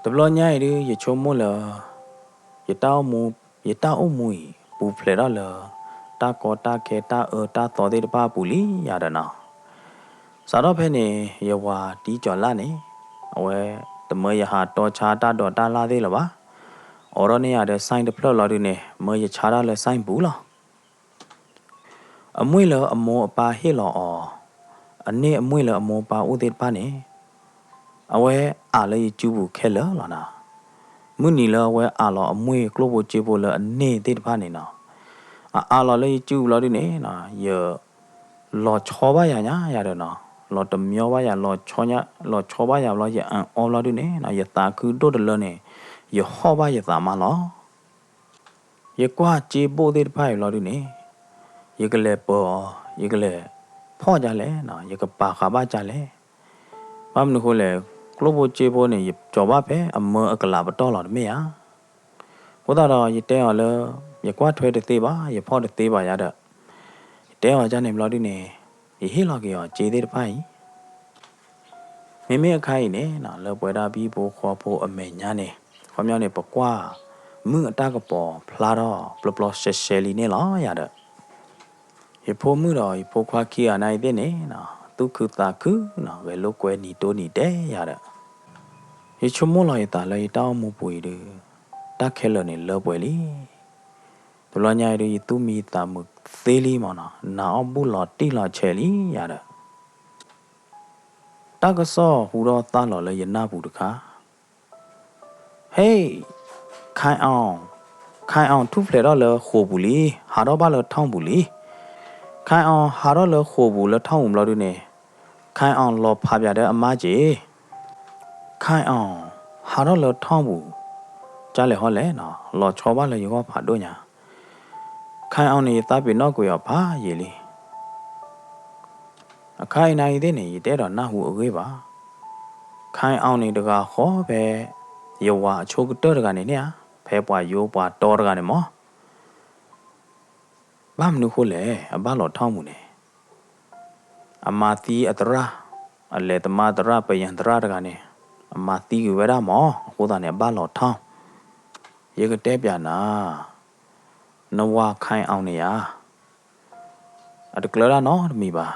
တဘျီညါအံၤဒု ယဆိကမိၣ်လၢ ယတၢ်အိၣ်မူ, ယတၢ်အိၣ်မူအံၤ ပူၤဖျဲးထီၣ်လၢ တၢ်ကီတၢ်ခဲတၢ်အၢတၢ်သီသ့ၣ်တဖၣ်အပူၤလံယၤဒီးနီၤ. စးထီၣ်ဖဲန့ၣ် ယဝၤတံကၠီၤလၣ်န့ၣ်, အဝဲတမၢယဟးတီဆါတၢ်ဒိးတၢ်လၣ်သ့ၣ်လၢၤဘၣ်. အိးထီၣ်န့ၢ်ယၤဒီး ဆိုင် တဖျၢၣ်လီၤဒုန့ၣ် မၢယဆါတၢ်လၢ ဆိုင် ပူၤလီၤ. အမှ့ၢ်လၢအမိၢ်အပၢ်ဟ့ၣ်လီၤအီၤ, အန့ၢ်အမှ့ၢ်လၢအမိၢ်အပၢ်အိၣ်သ့ၣ်တဖၣ်န့ၣ်, အဝဲအးလၢယစုပူၤခဲလၢာ်လီၤနီၤ. မုၢ်နံၤလၢအဝဲအးလီၤအမှ့ၢ်ကျိၣ်ဖိစ့ဖိလၢအန့ၢ်သ့ၣ်တဖၣ်န့ၣ်နီၤ, အအးလီၤလၢယစုပူၤလီၤဒုန့ၣ်, ယ လီၤဆီဘၣ်ယၤညါယၤဒီးနီၤ, လီၤတမံဘၣ်ယၤ, လီၤဆီဘၣ်ယၤဘျီ ယအအီဘျီဒုန့ၣ်, ယသးခုဒိၣ်တလၢန့ၣ်, ယဟီၣ်ဘၣ်ယသးမးလီၤ. ယကွၢ်စ့ဘိၣ်သ့ၣ်တဖၣ်အံၤဘျီဒုန့ၣ်, ယကလဲၤပၢၤအီၤ, ယကလဲၤဖီၣ်ဒ်လဲၣ်, ယကပာ်ဃာ်ဘၣ်ဒ်လဲၣ်. ဘၣ်မနုၤဃိလဲၣ်, ကျိၣ်ဖိစ့ဖိန့ၣ် ယကၠီၤဘၣ်ဖဲအမၢအကလးပတီၢ်လီၤတမ့ၢ်ဧါ. အဃိသတးဒီး ယတဲအီၤလၢ ယကွၢ်ထွဲတသ့ဘၣ်, ယဖီၣ်တသ့ဘၣ်ယၤဒီး, ယတဲအီၤဒ်န့ၣ်ဘျီဒုန့ၣ်, ယဟ့ၣ်လီၤက့ၤအီၤစ့သ့ၣ်တဖၣ်အံၤ မ့မ့ၢ်အခါအံၤန့ၣ်, လၢပဝဲဒၣ်ပဟံၣ်ဖိဃီဖိအမဲာ်ညါန့ၣ်, ခီပညီန့ၣ် ပကွၢ်မုၢ်အတၢ်ကပီၤဖျါထီၣ်ပျီပျီရှဲရှဲလံန့ၣ်လီၤယၤဒီး, ယဖိမုၣ်ဒီးယဖိခွါခံဂၤန့ၣ်အံၤသ့ၣ်န့ၣ်, သူၣ်ခုသးခု, ဂဲၤလိာ်ကွဲနံၤတိၢ်နံၤဒဲးယၤဒီး, ယဆိကမိၣ်လီၤယသးလၢယတၢ်အိၣ်မူပူၤအံၤဒု, တၢ်ခဲလၢာ်န့ၣ်လၢပှဲၤလံ. တဘျီညါအံၤဒု ယသူၣ်မံသးမုာ်သ့လံမၢနီၤ, နၤအီၣ်ဘူၣ်လီၤတံၢ်လီၤဆဲးလံယၤဒီး, တၢ်ကစီၣ်ဟူထီၣ်သါလီၤလၢယနၢ်ပူၤတခါ, ဟ့ၣ်, ခဲအီၣ်, ခဲအီၣ်ထူၣ်ဖျဲးထီၣ်လၢဃိာ်ပူၤလံ, ဟးထီၣ်ဘၣ်လၢထီၣ်ပူၤလံ. ခဲအီၣ်ဟးထီၣ်လၢဃိာ်ပူၤလၢထီၣ်ပူၤဘျီဒုန့ၣ်, ခဲအီၣ်လီၤဖးပၠးဒီးအမါက့ၤ. ခဲအီၣ်, ဟးထီၣ်လၢထီၣ်ပူၤ, ကၢ်လဲၣ်ဟီလဲၣ်နီၤ, လီၤဆီဘၣ်လၢယဂီၢ်ဖးဒိၣ်ညါ. ခဲအီၣ်န့ၣ် ယသးပ့ၤနီၣ်ကွံာ်အီၤဖးယံာ်လံ. အခါအံၤနၤအံၤသ့ၣ်န့ၣ် ယတအဲၣ်ဒိးနၢ်ဟူအဂ့ၢ်ဘၣ်. ခဲအီၣ်န့ၣ်တဂၤဃီဖဲ ယဝၤအဆိကတၢၢ်တဂၤန့ၣ်န့ၣ်ဧါ, ဖဲပှၤယိပှၤတီတဂၤန့ၣ်မၢ ဘၣ်မနုၤဃိလဲၣ်, အဘၣ်လီၤထီၣ်မူးန့ၣ်, အမၤသံအသရၣ်, အလဲၤသမါသရၣ် ပယံၤသရၣ်တဂၤန့ၣ်, အမၤသံကွံာ်ဝဲဒၣ်မၢ, အဃိသတးန့ၣ် အဘၣ်လီၤထီၣ်. ယကတဲပၠးနၤ, နဝၤခဲအီၣ်န့ၣ်ဧါ, အတကျၢၤတၢ်နီတမံၤဘၣ်.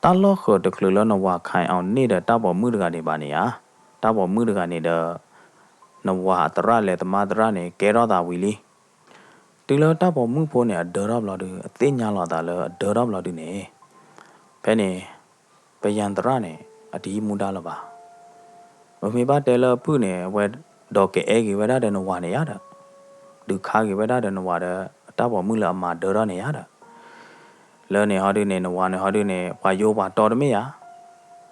တၢ်လီၢ်ဃၢၤတချုးလၢနဝၤခဲအီၣ်န့ၢ်ဒီးတၢ်ပိာ်မုၣ်တဂၤန့ၣ်ဘၣ်န့ၣ်ဧါ, တၢ်ပိာ်မုၣ်တဂၤန့ၣ်ဒီး နဝၤအသရၣ်လဲၤသမါသရၣ်န့ၣ် ကဲထီၣ်သးဝံၤလံ. တုၤလၢတၢ်ပိာ်မုၣ်ဖိန့ၣ် အဒၢထီၣ်ဘျီဒု, အသ့ၣ်ညါလီၤသးလၢအဒၢထီၣ်ဘျီဒုန့ၣ်, ဖဲန့ၣ် ပယံၤသရၣ်န့ၣ် အတဟံးမူဒါလၢၤဘၣ်. ပမ့ၢ်ဘၣ်တဲလၢအဖုၣ်န့ၣ် အဝဲဒိးကအဲၣ်က့ၤဝဲဒၣ်ဒီးနဝၤန့ၣ်ယါဒီး, ဒုးခါက့ၤဝဲဒၣ်ဒီးနဝၤဒီး တၢ်ပိာ်မုၣ်လၢအမၤဒၢထီၣ်န့ၣ်ယါဒီး, လၢန့ၣ်ဟီဒုန့ၣ် နဝၤန့ၣ်ဟီဒုန့ၣ် ပှၤယိပှၤတီတမ့ၢ်ယါ,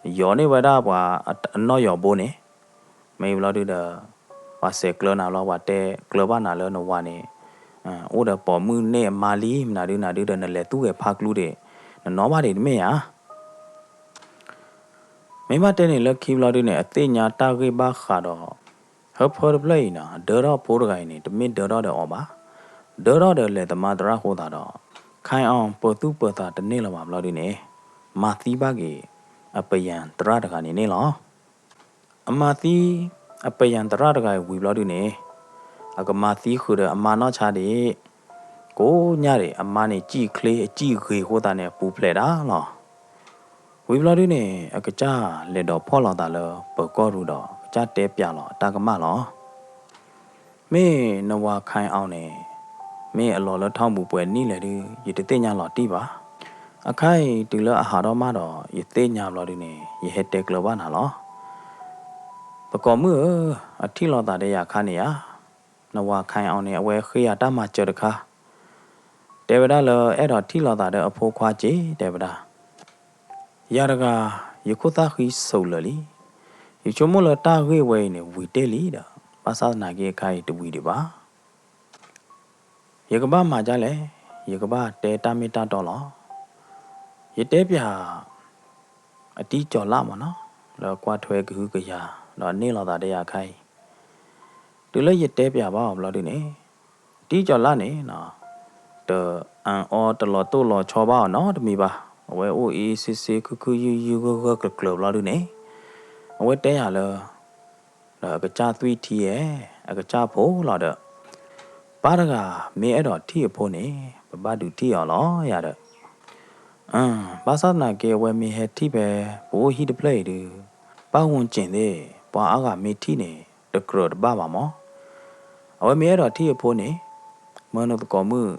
ယီၤန့ၢ်ဝဲဒၣ်ပှၤအနီၣ်ယီၤဘိန့ၣ်, မ့ၢ်ဘျီဒုဒီး ပှၤစဲးကျၢနၤဘျီ ပှၤတဲကျၢဘၣ်နၤလၢနဝၤန့ၣ် အိၣ်ဒီးပိာ်မုၣ်န့ၢ်အမါလံ မနုၤဒုနၤဒုဒီး နလဲၤသူၣ်ဂဲၤဖးကျူဒံး နနီၣ်ဘၣ်ဒံးတမ့ၢ်ဧါ. မ့ၢ်ဘၣ်တဲန့ၣ်လၢခံဘျီဒုန့ၣ် အသ့ၣ်ညါတၢ်ဂ့ၢ်ဘၣ်ဃးဒီး ဟၢဖၢတဖျၢၣ်အံၤန့ၣ် ဒၢထီၣ်ဖိတဂၤအံၤန့ၣ် တမ့ၢ်ဒၢထီၣ်ဒီးအီၤဘၣ်, ဒၢထီၣ်ဒီးလဲၤသမါသရၣ်အဃိသတးဒီး ခဲအီၣ်ပၢၤသူၣ်ပၢၤသးတန့ၢ်လၢၤဘၣ်ဘျီဒုန့ၣ် မၤသံဘၣ်က့ၤ အပယံၤသရၣ်တဂၤန့ၣ်န့ၣ်လီၤ. အမၤသံ အပယံၤသရၣ်တဂၤအံၤဝံၤဘျီဒုန့ၣ် အကမၤသံဃုာ်ဒီးအမါနီၢ်ဆါဒံး, ကိးညါဒံး အမါန့ၣ် စံၣ်ချ့အစံၣ်ဂ့ၤအဃိသတးန့ၣ် အပူၤဖျဲးဒၣ်လီၤ. ဝံၤဘျီဒုန့ၣ် အကစၢ်လဲၤဒီးဖီၣ်လိာ်သးလၢပၢၤကီၢ်ရူၢ်ဒီး ကစၢ်တဲပျးလီၤအတၢ်ကမၣ်လီၤ. မ့ၢ်နဝၤ Kyle န့ၣ် မ့ၢ်အလီၤလၢထီပူၤပှဲၤနံၣ်လဲၣ်ဒု ယတသ့ၣ်ညါလီၤတံၢ်ဘၣ်. အခါအံၤတုၤလၢအဟးထီၣ်မးဒီး ယသ့ၣ်ညါဘျီဒုန့ၣ် ယဟဲတဲကျၢၤဘၣ်နၤလီၤ. သကိးမုၣ်ဧၢ, အထံၣ်လိာ်သးဒီးယၤအခါန့ၣ်ဧါ, နဝၤ Kyle န့ၣ် အဝဲဃ့ယၤတၢ်မၤစၢၤတခါ, တဲဝဲဒၣ်လၢအဲၣ်ဒိးထံၣ်လိာ်သးဒီးအဖိခွါက့ၤ တဲဝဲဒၣ်. ယၤတဂၤ ယခိၣ်သၣ်ဃံစိးလၢာ်လံ. ယဆိကမိၣ်လၢတၢ်ဂ့ၢ်ဝဲအံၤန့ၣ် ဝံၤတ့ၢ်လံဒီး ဘၣ်ဆၣ်သနာ်က့အခါအံၤတဝံၤဒံးဘၣ်. ယကဘၣ်မၤဒ်လဲၣ်, ယကဘၣ်တဲတၢ်မ့ၢ်တၢ်တီလီၤ. ယတဲပျး အတံကၠီၤလၣ်မ့ၢ်နီၤ, လၢကွၢ်ထွဲကဟုကယာ် ဒီးန့ၢ်လိာ်သးဒီးယၤအခါအံၤ, တုၤလၢယတဲပျးဘၣ်အီၤဘျီဒုန့ၣ်, တံကၠီၤလၣ်န့ၣ် တအၣ်အီတလီၤတိၢ်လီၤဆီဘၣ်အီၤနီတမံၤဘၣ်. အဝဲအိၣ်အ့ၣ်စ့စ့ ခုခုယုယု ဂၢၢ်ဂၢၢ်ကျၢၤကျၢၤဘျီဒုန့ၣ်, အဝဲတဲယၤလၢ ဒီးအကစၢ်သွံၣ်ထံဧါ, အကစၢ်ဖိလီၤဒီး, ပၢ်တဂၤမ့ၢ်အဲၣ်ဒိးထံၣ်အဖိန့ၣ် ပဘၣ်ဒုးထံၣ်အီၤလီၤယၤဒီး, ဘၣ်ဆၣ်သနာ်က့အဝဲမ့ၢ်ဟဲထံၣ်ဖဲပအိၣ်ဟံၣ်တဖျၢၣ်အံၤဒု, ပၢ်ဝူၣ်စ့ၣ်သ့ၣ် ပှၤအါဂၤမ့ၢ်ထံၣ်န့ၣ် တကြၢးတဘၣ်ဘၣ်မး. အဝဲမ့ၢ်အဲၣ်ဒိးထံၣ်အဖိန့ၣ်, မၢနသကိးမုၣ်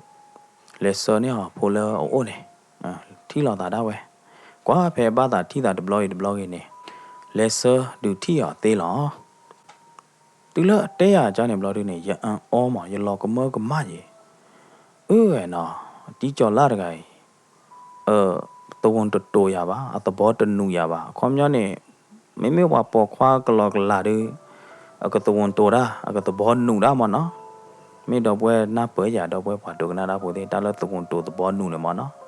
လဲၤဆှၢန့ၢ်အီၤဖိလၢအအိၣ်န့ၣ်, ထံၣ်လိာ်သးဒၣ်ဝဲ, ကွၢ်ဖဲဘၣ်သးထံၣ်သးတဘျီဂ့ၤတဘျီဂ့ၤန့ၣ်, လဲၤဆှၢဒုးထံၣ်အီၤသ့လီၤ. တုၤလၢအတဲယၤကန့ၣ်ဘျီဒုန့ၣ် ယအၣ်အီမး ယလီၤကမၢကမၣ်ယဲ, အၢဝဲနီၤ, တံကၠီၤလၣ်တဂၤအံၤ အသဝူၤတတိၤယၤဘၣ်, အသဘီတနူၤယၤဘၣ်. အခီပညီန့ၣ်, မ့မ့ၢ်ပှၤပိာ်ခွါကလီကလီဒု, အကသဝူၤတိၤတၢ်, အကသဘီနူၤတၢ်မ့ၢ်နီၤ. မ့ၢ်ဒီပုၢ်ဝဲၢ်နၢ်ပၢၢ်ယၤ ဒီပုၢ်ဝဲၢ်ပှၤဒိကနၣ်တၢ်ဖိသ့ၣ် တၢ်လၢသဝူၤတိၤသဘီနူၤန့ၣ်မ့ၢ်နီၤ.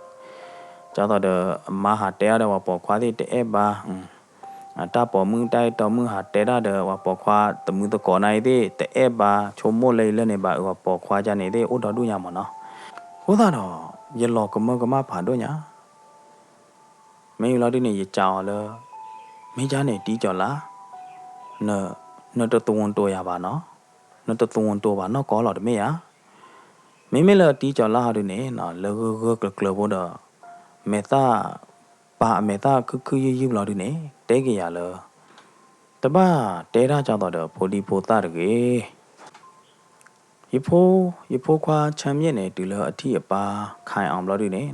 ဒ်သိးဒီး အမါဟးတဲအီၤဒီးပှၤပိာ်ခွါသ့ၣ်တအဲၣ်ဘၣ် တၢ်ပိာ်မုၣ်တၢ်အဲၣ်တီမုၣ်ဟးတဲတၢ်ဒီး ပှၤပိာ်ခွါသမုသကိးနၤအံၤသ့ၣ် တအဲၣ်ဘၣ် ဆိကမိၣ်လၢအံၤလၢန့ၣ်ဘၣ် အပှၤပိာ်ခွါကန့ၣ်သ့ၣ် အိၣ်ဒီဒူၣ်ညါမ့ၢ်နီၤ. အဃိသတးဒီး ယလီၤကမၢကမၣ်ဖးဒိၣ်ညါ. မ့ၢ်လီၤဒုန့ၣ် ယစံးအီၤလၢ မ့ၢ်ကန့ၣ် တံကၠီၤလၣ်, နတသဝူၤတိၤယၤဘၣ်နီၤ, နတသဝူၤတိၤဘၣ်နီၢ်ကီၢ်လီၤတမ့ၢ်ဧါ. မ့မ့ၢ်လၢတံကၠီၤလၣ်ဟီဒုန့ၣ် လၢဂၢၢ်ဂၢၢ်ကျၢၤကျၢၤဖိဒီး မဲာ်သၣ် ပာ်အမဲာ်သၣ်ခုခုယုယုဘျီဒုန့ၣ် တဲက့ၤယၤလၢ တဘၣ်တဲတၢ်ဒ်သိးဒီးဖိဒံဖိသၣ်တဂ့ၤ. ယဖိ, ယဖိခွါ ချမ်းမြေ့ န့ၣ် တုၤလၢအထံၣ်အပၢ် Kyle ဘျီဒုန့ၣ်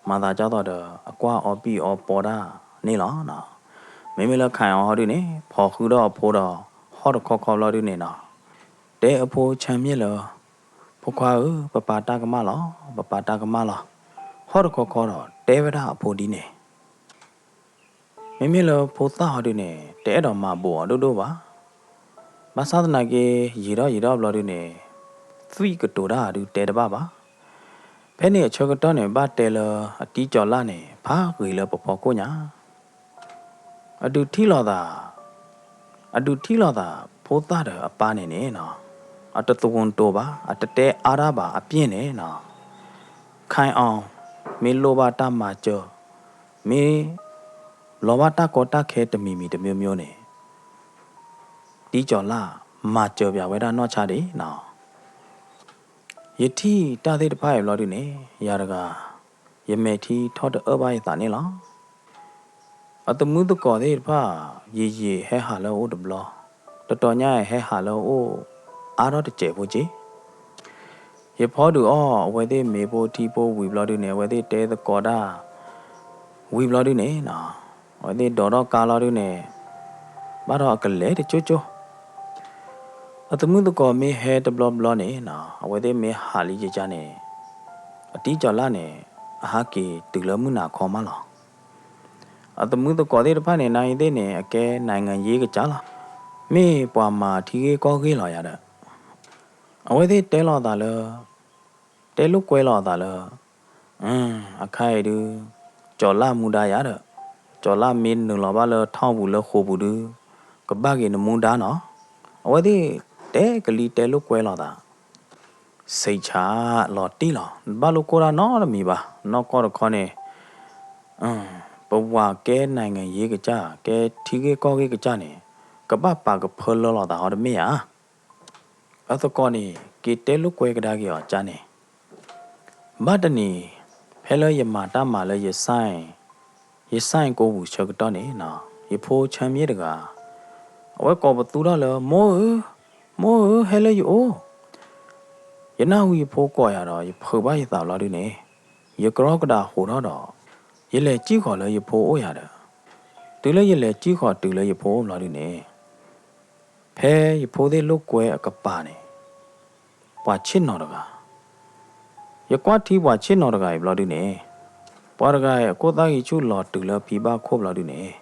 မၤသးဒ်သိးဒီး အကွၢ်အီပံၣ်အီပီတၢ်န့ၣ်လီၤ. မ့မ့ၢ်လၢ Kyle ဟီဒုန့ၣ် ဖီၣ်ဃုာ်ဒီးအဖိဒီး ဟီၣ်တခီခီဘျီဒုန့ၣ်နီၤ, တဲအဖိ ချမ်းမြေ့ လၢ ဖိခွါဧၢ, ပပၢ်တၢ်ကမၣ်လီၤ, ပပၢ်တၢ်ကမၣ်လီၤ. ဟီၣ်တခီခီဒီး တဲဝဲဒၣ်အဖိဒ်န့ၣ် မ့မ့ၢ်လၢဖိသၣ်ဟီဒုန့ၣ် တအဲၣ်ဒိးမၤဘူးအီၤဒိၣ်ဒိၣ်ဘၣ်. ဘၣ်ဆၣ်သနာ်က့ ယံာ်ထီၣ်ယံာ်ထီၣ်ဘျီဒုန့ၣ် သွံၣ်ကတိၤတၢ်ဒုတဲတဘၣ်ဘၣ်. ဖဲန့ၣ်အဆၢကတီၢ်န့ၣ် ဘၣ်တဲလၢအတံကၠီၤလၣ်န့ၣ် ဖးဂ့ၤလၢပဖီခိၣ်ညါ အဒုးထံၣ်လိာ်သး, အဒုးထံၣ်လိာ်သး ဖိသၣ်ဒီးအပၢ်န့ၣ်န့ၣ်နီၤ, အတသဝူၤတိၤဘၣ်, အတတဲအါတၢ်ဘၣ် အပျ့ၢ်န့ၣ်နီၤ. Kyle မ့ၢ်လိၣ်ဘၣ်တၢ်မၤစၢၤ, မ့ၢ်လီၤဘၣ်တၢ်ကီတၢ်ခဲတမံၤမံၤတမျိုးမျိုးန့ၣ်, တံကၠီၤလၣ် မၤစၢၤပၠးဝဲဒၣ်နီၢ်ဆါဒံးနီၤ. ယထံၣ်တၢ်သ့ၣ်တဖၣ်အံၤဘျီဒုန့ၣ် ယၤတဂၤ ယမဲာ်ထံထီၣ်တအၢၣ်ဘၣ်ယသးန့ၣ်လီၤ. အသမုသကိးသ့ၣ်တဖၣ် ယံာ်ယံာ်ဟဲဟးလၢအအိၣ်တဘျီ, တတီၤညါအံၤဟဲဟးလၢအအိၣ်အါထီၣ်တစဲးဖိက့ၤ. ယဖီဒုးအီၣ်အဝဲသ့ၣ်မ့ၤဖိထံဖိဝံၤဘျီဒုန့ၣ် အဝဲသ့ၣ်တဲသကိးတၢ်ဝံၤဘျီဒုန့ၣ်နီၤ, အဝဲသ့ၣ်ဒိးထီၣ်ကါလီၤဒုန့ၣ် ဘၣ်ဒီးအကလဲၤတကၠိကၠိ အသမုသကိးမ့ၢ်ဟဲတဘျီဘျီန့ၣ်နီၤ, အဝဲသ့ၣ်မ့ၢ်ဟးလံယကါန့ၣ် အတံကၠီၤလၣ်န့ၣ် အဟးက့ၤတုၤလၢမုၢ်နၤခီမးလီၤ. အသမုသကိးသ့ၣ်တဖၣ်န့ၣ် နၤအံၤသ့ၣ်န့ၣ် အကဲနံၣ်ငၢၣ်ယ့ကစၢ်လီၤ. မ့ၢ်ပှၤမၤထံဂ့ၢ်ကီၢ်ဂ့ၢ်လီၤယၤဒီး အဝဲသ့ၣ်တဲလိာ်သးလၢ တဲလိာ်ကွဲလိာ်အသးလၢ အခါအံၤဒု ကၠီၤလၣ်မူဒါယၤဒီး ကၠီၤလၣ်မ့ၢ်နုာ်လီၤဘၣ်လၢထီၣ်ပူၤလၢဃိာ်ပူၤဒု ကဘၣ်က့ၤနမူဒါနီၤ. အဝဲသ့ၣ်တဲကလံၤတဲလိာ်ကွဲလိာ်သး ဆံးဆါလီၤတံၢ်လီၤ. နဘၣ်လိာ်ကိၢ်တၢ်နီတမံၤဘၣ်. နီၢ်ကီၢ်တခီန့ၣ် ပဝၤကဲနံၣ်ငၢၣ်ယ့ကစၢ် ကဲထံဂ့ၢ်ကီၢ်ဂ့ၢ်ကစၢ်န့ၣ် ကဘၣ်ပာ်ကဖၢလၢလိာ်သးဟီတမ့ၢ်ဧါ. အသကိးန့ၣ် က့ၤတဲလိာ်ကွဲကဒါက့ၤအီၤကါန့ၣ် ဘၣ်တနံၤ ဖဲလၢယမၤတၢ်မၤလၢယ sign ယစၢ်ကိးပူၤဆၢကတီၢ်န့ၣ်နီၤ, ယဖိဆၢမ့ၢ်တဂၤ အဝဲကိးပသူထီၣ်လၢ မိၢ်ဧၢ, မိၢ်ဧၢ, ဟဲလၢယအိၣ်, ယနၢ်ဟူယဖိကိးယၤဒီး ယဖုးဘၣ်ယသးဘျီဒုန့ၣ်, ယကရီကဒါဟးထီၣ်ဒီး ယလဲၤစံၣ်ဃီၤလၢယဖိအိၣ်ယၤဒီး, တုၤလၢယလဲၤစံၣ်ဃီၤတုၤလၢယဖိအိၣ်ဘျီဒုန့ၣ် ဖဲယဖိသ့ၣ်လိာ်ကွဲအကပၤန့ၣ် ပှၤဆ့ၣ်နီၤတဂၤ, ယကွၢ်ထံပှၤဆ့ၣ်နီၤတဂၤအံၤဘျီဒုန့ၣ်, ပှၤတဂၤအံၤအခိၣ်သၣ်ဂံၢ်ဆူၣ်လီၤတုၤလၢဖံဘၣ်ခိၣ်ဘျီဒုန့ၣ်,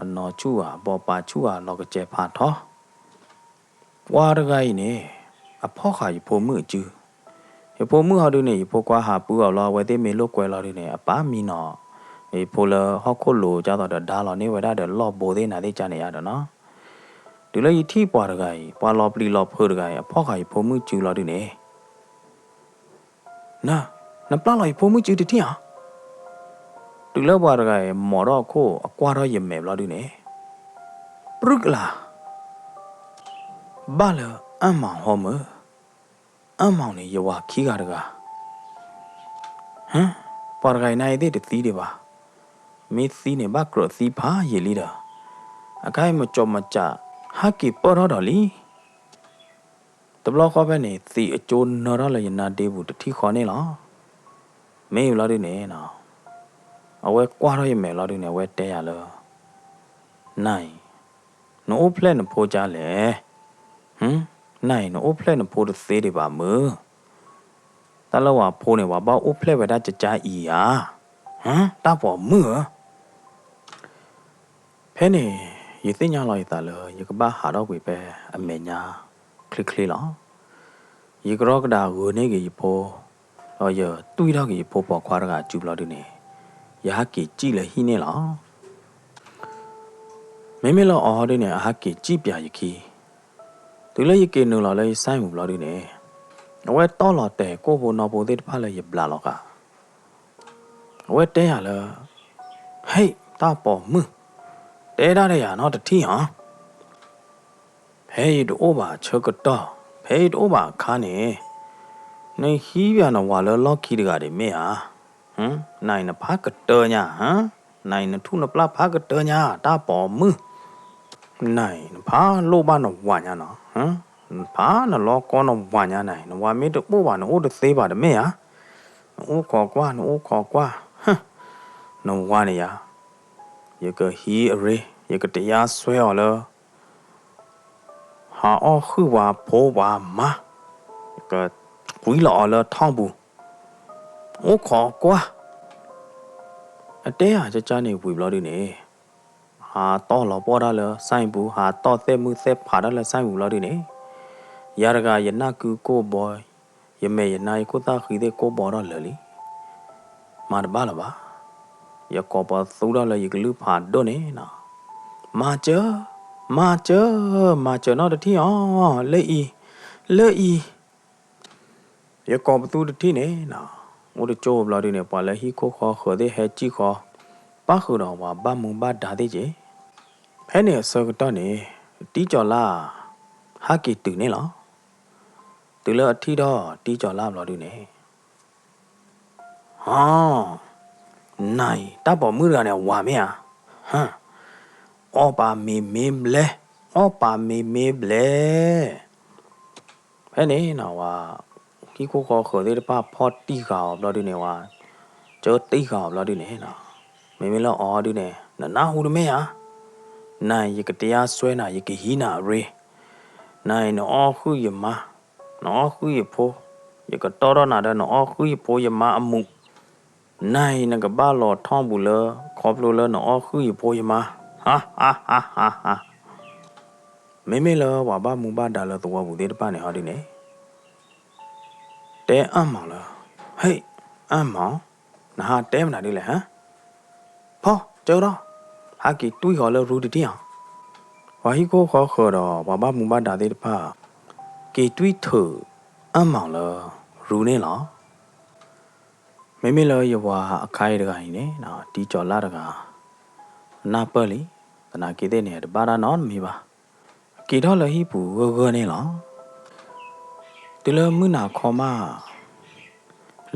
အနီၢ်ဆူၣ်ဧါ ဘီပာ်ဆူၣ်ဧါ လီၤကစဲးဖးထီ, ပှၤတဂၤအံၤန့ၣ် အဖီၣ်ဃာ်ယဖိမုၣ်အစု, ယဖိမုၣ်ဟီဒုန့ၣ် ယဖိခွါဟးပုၢ်အီၤလီၤ အဝဲသ့ၣ်မ့ၢ်လိာ်ကွဲလီၤဒုန့ၣ် အပၢ်မံနီၤ, ယဖိလၢဟီၣ်ခိၣ်လိၤကၢ်သိးဒီးဒါလီၤန့ၢ်ဝဲဒၣ်ဒီးလီၢ်ဘိသ့ၣ်နၤသ့ၣ်ကၢ်န့ၣ်ယါဒီးနီၤ တုၤလၢယထံၣ်ပှၤတဂၤအံၤ ပှၤလီၤပျံၤလီၤဖုးတဂၤအံၤ အဖီၣ်ဃာ်ယဖိမုၣ်စုလီၤဒုန့ၣ်, န, နပျၢ်လီၤယဖိမုၣ်စုတထံၣ်ဧါ, တုၤလၢပှၤတဂၤအံၤ မိာ်ထီၣ်အခိၣ် အကွၢ်ထီၣ်ယမဲာ်ဘျီဒုန့ၣ်, ပြုၢ်ကလၤ, ဘၣ်လၢအၣ်မီၣ်ဟီမၢ်, အၣ်မီၣ်န့ၣ် ယဝၤခံဂၤတဂၤ ဟ, ပှၤတဂၤအံၤနၤအံၤသ့ၣ်တသံဒံးဘၣ်, မ့ၢ်သံန့ၣ် ဘၣ်ကြၢးသံဖးယံာ်လံဒီး, အခါအံၤမကၠီၣ်မကၠး ဟးက့ၤပၢၢ်ထီၣ်ဒီးလံ. တဘျီဃီဖဲန့ၣ် သံးအကၠိနၢထီၣ်လၢယနါဒ့ပူၤတထံၣ်ဃီန့ၣ်လီၤ. မ့ၢ်ဘျီဒုန့ၣ်, အဝဲကွၢ်ထီၣ်ယမဲာ်ဘျီဒုန့ၣ် အဝဲတဲယၤလၢ နၤအံၤ, နအိၣ်ဖျဲၣ်နဖိကၠါလဲၣ်. နၤအံၤ နအိၣ်ဖျဲၣ်နဖိတသ့ဒံးဘၣ်မုၢ်. တၢ်လၢပှၤဖိန့ၣ် ပှၤဘၣ်အိၣ်ဖျဲၣ်ဝဲဒၣ်ကၠါအံၤဧါ. တၢ်ပိာ်မုၣ်ဧၢ. ဖဲန့ၣ် ယသ့ၣ်ညါလီၤယသးလၢ ယကဘၣ်ဟးထီၣ်ကွံာ်ဖဲအမဲာ်ညါချ့ချ့လီၤ. ယကရီကဒါဂုာ်န့ၢ်က့ၤယဖိ, ဒီးယတွံၢ်ထီၣ်က့ၤယဖိပိာ်ခွါတဂၤအစုဘျီဒုန့ၣ်, ယဟးက့ၤစံၣ်လၢဟံၣ်န့ၣ်လီၤ. မ့မ့ၢ်လၢအီၤဒုန့ၣ် အဟးက့ၤစံၣ်ပၠးယခံ, တုၤလၢယက့ၤနုာ်လီၤလၢယစၢ်မူၤဘျီဒုန့ၣ်, အဝဲတီၢ်လီၤတဲာ်ကိၣ်ဖိနီၢ်ဖိသ့ၣ်တဖၣ်လၢယဘျးလီၤဃာ်, အဝဲတဲယၤလၢ, ဟ့ၣ် တၢ်ပိာ်မုၣ်, တဲဒၣ်ဒီးယၤနီတထံၣ်ဧါ. ဖဲယတအိၣ်ဘၣ်ဆၢကတီၢ်, ဖဲယတအိၣ်ဘၣ်အခါန့ၣ်, နဟံးပၠးနဝၤလၢလီၢ်ခံတဂၤဒံးမ့ၢ်ဧါ. နၤအံၤနဖးကတၢၢ်ညါ, နၤအံၤနထူၣ်နပျၢ်ဖးကတၢၢ်ညါ တၢ်ပိာ်မုၣ်. နၤအံၤနဖးလိၣ်ဘၣ်နဝၤညါနီၤ, နဖးနလီကီနဝၤညါနၤအံၤ, နဝၤမ့ၢ်တအိၣ်ဘၣ် နအိၣ်တသ့ဘၣ်တမ့ၢ်ဧါ. နအိၣ်ခိးကွၢ်, နအိၣ်ခိးကွၢ်, နဝၤန့ၣ်ယၤ, ယကဟံးအရ့, ယကတရားစွဲအီၤလၢ ဟးအီၣ်ဟုၣ်ပှၤဖိပှၤမါ, ယကကွံလီၤအီၤလၢထီၣ်ပူၤ, အိၣ်ခိးကွၢ်. အတဲယၤကၠၢ်ကၠၢ်န့ၣ်ဝံၤဘျီဒုန့ၣ်, ဟးတီၢ်လီၤပှီၢ်တၢ်လၢစၢ်ပူၤ, ဟးတီၢ်သဲးမုၢ်သဲးဖးတၢ်လၢစၢ်ပူၤဘျီဒုန့ၣ်, ယၤတဂၤယနၢ်ကုကိၢ်ဘီ, ယမဲာ်ယနါယခိၣ်သၣ်ဃံသ့ၣ်ကိၢ်ဘီထီၣ်လၢာ်လံ. မၤတဘၣ်လၢၤဘၣ်. ယကိးပသူထီၣ်လၢယကလုၢ်ဖးဒိၣ်န့ၣ်နီၤ, မၤစၢၤ, မၤစၢၤ, မၤစၢၤနီတထံၣ်ဧါ, လၢအံၤ, လၢအံၤ. ယကိးပသူတထံၣ်န့ၣ်နီၤ, အိၣ်တကၠိဘျီဒုန့ၣ် ပှၤလၢဟံၣ်ခိၣ်ဃီဃၢၤသ့ၣ်ဟဲစံၣ်ဃီ, ပၣ်ဃုာ်ဒီးပှၤဘၣ်မူဘၣ်ဒါသ့ၣ်က့ၤ. ဖဲန့ၣ်အဆၢကတီၢ်န့ၣ်, တံၢ်ကၠီၤလါ ဟးက့ၤတုၤန့ၣ်လီၤ. တုၤလၢအထံၣ်ထီၣ်တံၢ်ကၠီၤလါဘျီဒုန့ၣ်, ဟီ, နၤအံၤ တၢ်ပိာ်မုၣ်တဂၤန့ၣ် အဝၤမ့ၢ်ဧါ. ဟ, အီၣ်ပာ်မ့ၤမ့ၢ်ဘျဲ, အီၣ်ပာ်မ့ၤမ့ၢ်ဘျဲ. ဖဲန့ၣ်နီၤ ဝၤဟံၣ်ခိၣ်ဃီဃၢၤသ့ၣ်တဖၣ်ဖီၣ်တံၢ်ဃာ်အီၤဘျီဒုန့ၣ် ဝၤ, ကၢတံၢ်ဃာ်အီၤဘျီဒုန့ၣ်နီၤ, မ့မ့ၢ်လၢအီၤဒုန့ၣ် နနၢ်ဟူတမ့ၢ်ဧါ. နၤအံၤ ယကတရားစွဲနၤ, ယကဟံးနၤအရ့. နၤအံၤ နအီၣ်ဟုၣ်ယမါ, နအီၣ်ဟုၣ်ယဖိ, ယကတီၢ်ထီၣ်နၤဒီးနအီၣ်ဟုၣ်ယဖိယမါအမူး. နၤအံၤ နကဘၣ်လီၤထီၣ်ပူၤလၢ ခီဖျိလၢနအီၣ်ဟုၣ်ယဖိယမါ, ဟါ, ဟါ, ဟါ, ဟါ, ဟါ. မ့မ့ၢ်လၢပှၤဘၣ်မူဘၣ်ဒါလၢသဝီပူၤသ့ၣ်တဖၣ်န့ၣ်ဟီဒုန့ၣ်, တဲအၣ်မၤလၢ, ဟ့ၣ်, အၣ်မၤ, နဟးတဲမနုၤဒ်လဲၣ်ဟါ. ဖီ, ကၢထီၣ်, ဟးက့ၤတွံၢ်ဃီၤလၢရူတထံၣ်ဧါ. ပှၤဟံၣ်ခိၣ်ဃီဃၢၤဒီးပှၤဘၣ်မူဘၣ်ဒါသ့ၣ်တဖၣ် က့ၤတွံၢ်ထုးအၣ်မၤလၢရူန့ၣ်လီၤ. မ့မ့ၢ်လၢယဝၤအခါအံၤတဂၤအံၤန့ၣ် တံၢ်ကၠီၤလါတဂၤ အနၢ်ပၢၢ်လံ, သနာ်က့သ့ၣ်န့ၣ် တဘၣ်တၢ်နီတမံၤဘၣ်. က့ၤထီၣ်လၢဟံၣ်ပူၤဂၢၢ်ဂၢၢ်န့ၣ်လီၤ. တုၤလၢမုၢ်နၤခီမး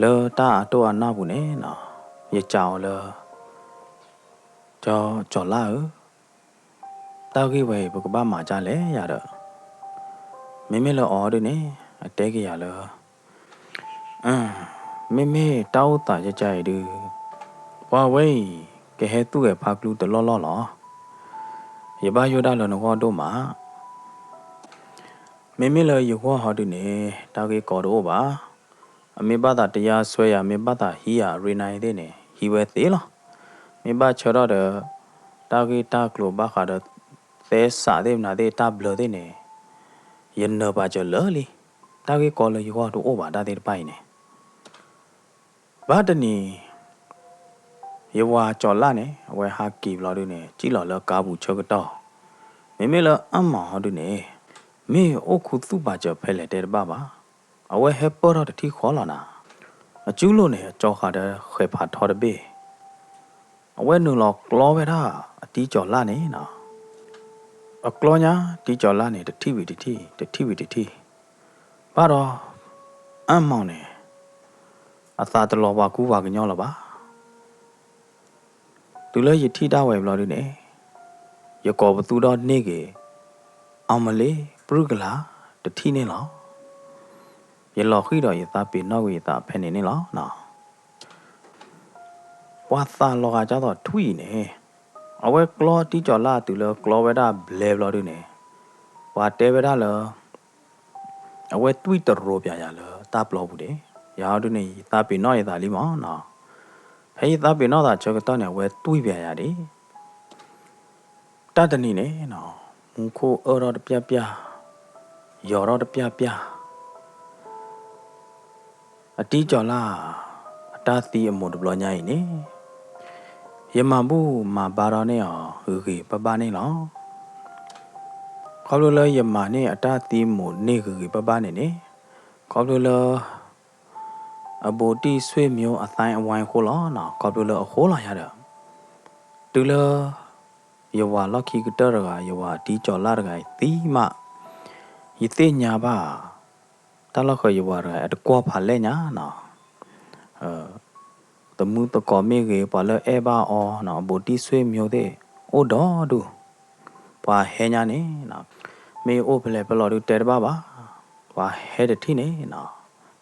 လၢတၢ်အတိၢ်အနၢ်ပူၤန့ၣ် ယစံးအီၤလၢ ဒီးကၠီၤလၣ်ဧၢ, တၢ်ဂ့ၢ်ဝဲအံၤ ပကဘၣ်မၤဒ်လဲၣ်ယၤဒီး, မ့မ့ၢ်လၢအီၤဒုန့ၣ် အတဲက့ၤယၤလၢ မ့မ့ၢ်တၢ်အိၣ်သးကကါအံၤဒု, ပှၤဝဲအံၤ ကဟဲသူၣ်ဂဲၤဖးကျူတလီၢ်လီၢ်လီၤ. ယဘၣ်ယိၣ်ဒၣ်လၢနဂီၢ်ဒိၣ်မး. မ့မ့ၢ်လၢယဂီၢ်ဟီဒုန့ၣ် တၢ်ဂ့ၢ်ကီတအိၣ်ဘၣ်. အမ့ၢ်ဘၣ်သးတယါစွဲယၤ မ့ၢ်ဘၣ်သးဟံးယၤအရ့နါအံၤသ့ၣ်န့ၣ် ဟံးဝဲသ့လီၤ. မ့ၢ်ဘၣ်ဆၢထီၣ်ဒီး တၢ်ဂ့ၢ်တၢ်ကျိၤဘၣ်ဃးဒီး သဲစးသ့ၣ်မနုၤသ့ၣ် တၢ်ဘျၢသ့ၣ်န့ၣ် ယနၢၤပာ်စၢၤလၢာ်လံ. တၢ်ဂ့ၢ်ကီလၢယဂီၢ်တအိၣ်ဘၣ် တၢ်သ့ၣ်တဖၣ်အံၤန့ၣ် ဘၣ်တနံၤ ယဝၤကၠီၤလၣ်န့ၣ် အဝဲဟးက့ၤဘျီဒုန့ၣ် စံၣ်လီၤလၢကါပူၤဆၢကတီၢ်, မ့မ့ၢ်လၢအၣ်မၤဟီဒုန့ၣ် မ့ၢ်အိၣ်ခူသူၣ်ပာ်စၢၤဖဲလဲၣ်တဲတဘၣ်ဘၣ်, အဝဲဟဲပၢၢ်ထီၣ်တထံၣ်ဃီလီၤနၤ. အစုလိၤန့ၣ် အကၠီဃာ်ဒီးဃဲးဖးထီတဘ့ၣ်, အဝဲနုာ်လီၤကျီဝဲဒၣ်အတံကၠီၤလၣ်န့ၣ်နီၤ. အကျီညါတံကၠီၤလၣ်န့ၣ် တထံၣ်ဝံၤတထံၣ် တထံၣ်ဝံၤတထံၣ်, ဘၣ်ဒီး အၣ်မၤန့ၣ် အသးတလီၤပှၤကူပှၤကညီလၢၤဘၣ်. တုၤလၢယထံၣ်ဒၣ်ဝဲဘျီဒုန့ၣ် ယကိးပသူဒီးန့ၢ်ဂ့ၤ, အီမလ့ ပြုၢ်ကလာ် တထံၣ်န့ၣ်လီၤ. ယလီၤဃံၤဒီးယသးပ့ၤနီၣ်ကွံာ်ယသးဖဲန့ၣ်န့ၣ်လီၤ. ပှၤသးလီၤဂာ်ကၢ်သိးထွံၣ်အံၤန့ၣ်, အဝဲကျီတံကၠီၤလၣ်တုၤလၢကျီဝဲဒၣ်ဘျဲဘျီဒုန့ၣ်, ပှၤတဲဝဲဒၣ်လၢ အဝဲတွံၢ်တရိးပၠးယၤလၢတၢ်ပျီပူၤန့ၣ်, ယၤဒုန့ၣ် ယသးပ့ၤနီၣ်ယသးလံမးနီၤ. ဖဲယသးပ့ၤနီၣ်သးဆၢကတီၢ်န့ၣ် အဝဲတွံၢ်ပၠးယၤဒၣ် တၢ်တနံၤန့ၣ်နီၤ, မူခိၣ်အၢၣ်ထီၣ်တပျၢ်ပျၢ်, ယီၤထီၣ်တပျၢ်ပျၢ်, အတံကၠီၤလၣ် အတၢ်သံအမိၢ်တဘျီညါအံၤန့ၣ်, ယမၤဘူၣ်မၤဘါထီၣ်န့ၢ်အီၤဂ့ၤဂ့ၤဘၣ်ဘၣ်န့ၣ်လီၤ. ခီဖျိလၢယမၤန့ၢ်အတၢ်သံမိၢ်န့ၢ်ဂ့ၤဂ့ၤဘၣ်ဘၣ်န့ၣ်န့ၣ်, ခီဖျိလၢ အဘူးတံၢ်ဆွေမျိုးအသိုင်းအဝိုင်းအဃိလီၤနီၤ, ခီဖျိလၢအဃိလီၤယၤဒီး, တုၤလၢ ယဝၤလီၢ်ခံကတၢၢ်တဂၤ ယဝၤတံကၠီၤလၣ်တဂၤအံၤသံမး, ယသ့ၣ်ညါဘၣ် တၢ်လီၢ်ဃၢၤယဝၤတဂၤအံၤ အတကွီၢ်ဖးလဲၢ်ညါနီၤ, သမုသကိးမ့ၢ်ဂ့ၤ ပှၤလၢအဲၣ်ဘၣ်အီၤနီၤ အဘူးတံၢ်ဆွေမျိုးသ့ၣ် အိၣ်ဒီဒူၣ်, ပှၤဟဲညါန့ၣ်နီၤ, မ့ၢ်အိၣ်ဖဲလဲၣ်ဖဲလဲၣ်ဒုးတဲတဘၣ်ဘၣ်, ပှၤဟဲတထံၣ်န့ၣ်နီၤ,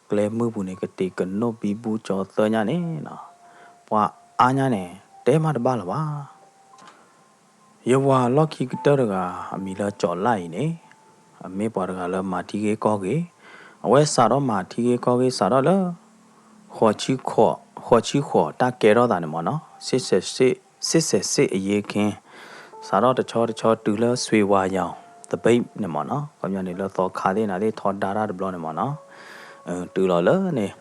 ကျဲမုၢ်ပူၤန့ၣ် ကတံာ်ကနိးဘံဘူကၠီၤသၢညါန့ၣ်နီၤ, ပှၤအါညါန့ၣ် တဲမးတဘၣ်လၢၤဘၣ်. ယဝၤလီၢ်ခံကတၢၢ်တဂၤ အမံၤလၢကၠီၤလၣ်အံၤန့ၣ်, အမ့ၢ်ပှၤတဂၤလၢမၤထံဂ့ၢ်ကီၢ်ဂ့ၢ်, အဝဲစးထီၣ်မၤထံဂ့ၢ်ကီၢ်ဂ့ၢ် စးထီၣ်လၢ ဃိးဆံဃိး ဃိးဆံဃိး တၢ်ကဲထီၣ်သးန့ၣ်မ့ၢ်နီၤ, ရှစ်ဆယ့်ရှစ် ရှစ်ဆယ့်ရှစ် အရေးအခင်း, စးထီၣ်တဆီတဆီတုၤလၢ ရွှေဝါရောင်သပိတ် န့ၣ်မ့ၢ်နီၤ, ခီပညီန့ၣ်လၢသီခါသ့ၣ်နၤသ့ၣ်ထီဒါတၢ်တဘျီန့ၣ်မ့ၢ်နီၤ, တုၤလီၤလၢန့ၣ်,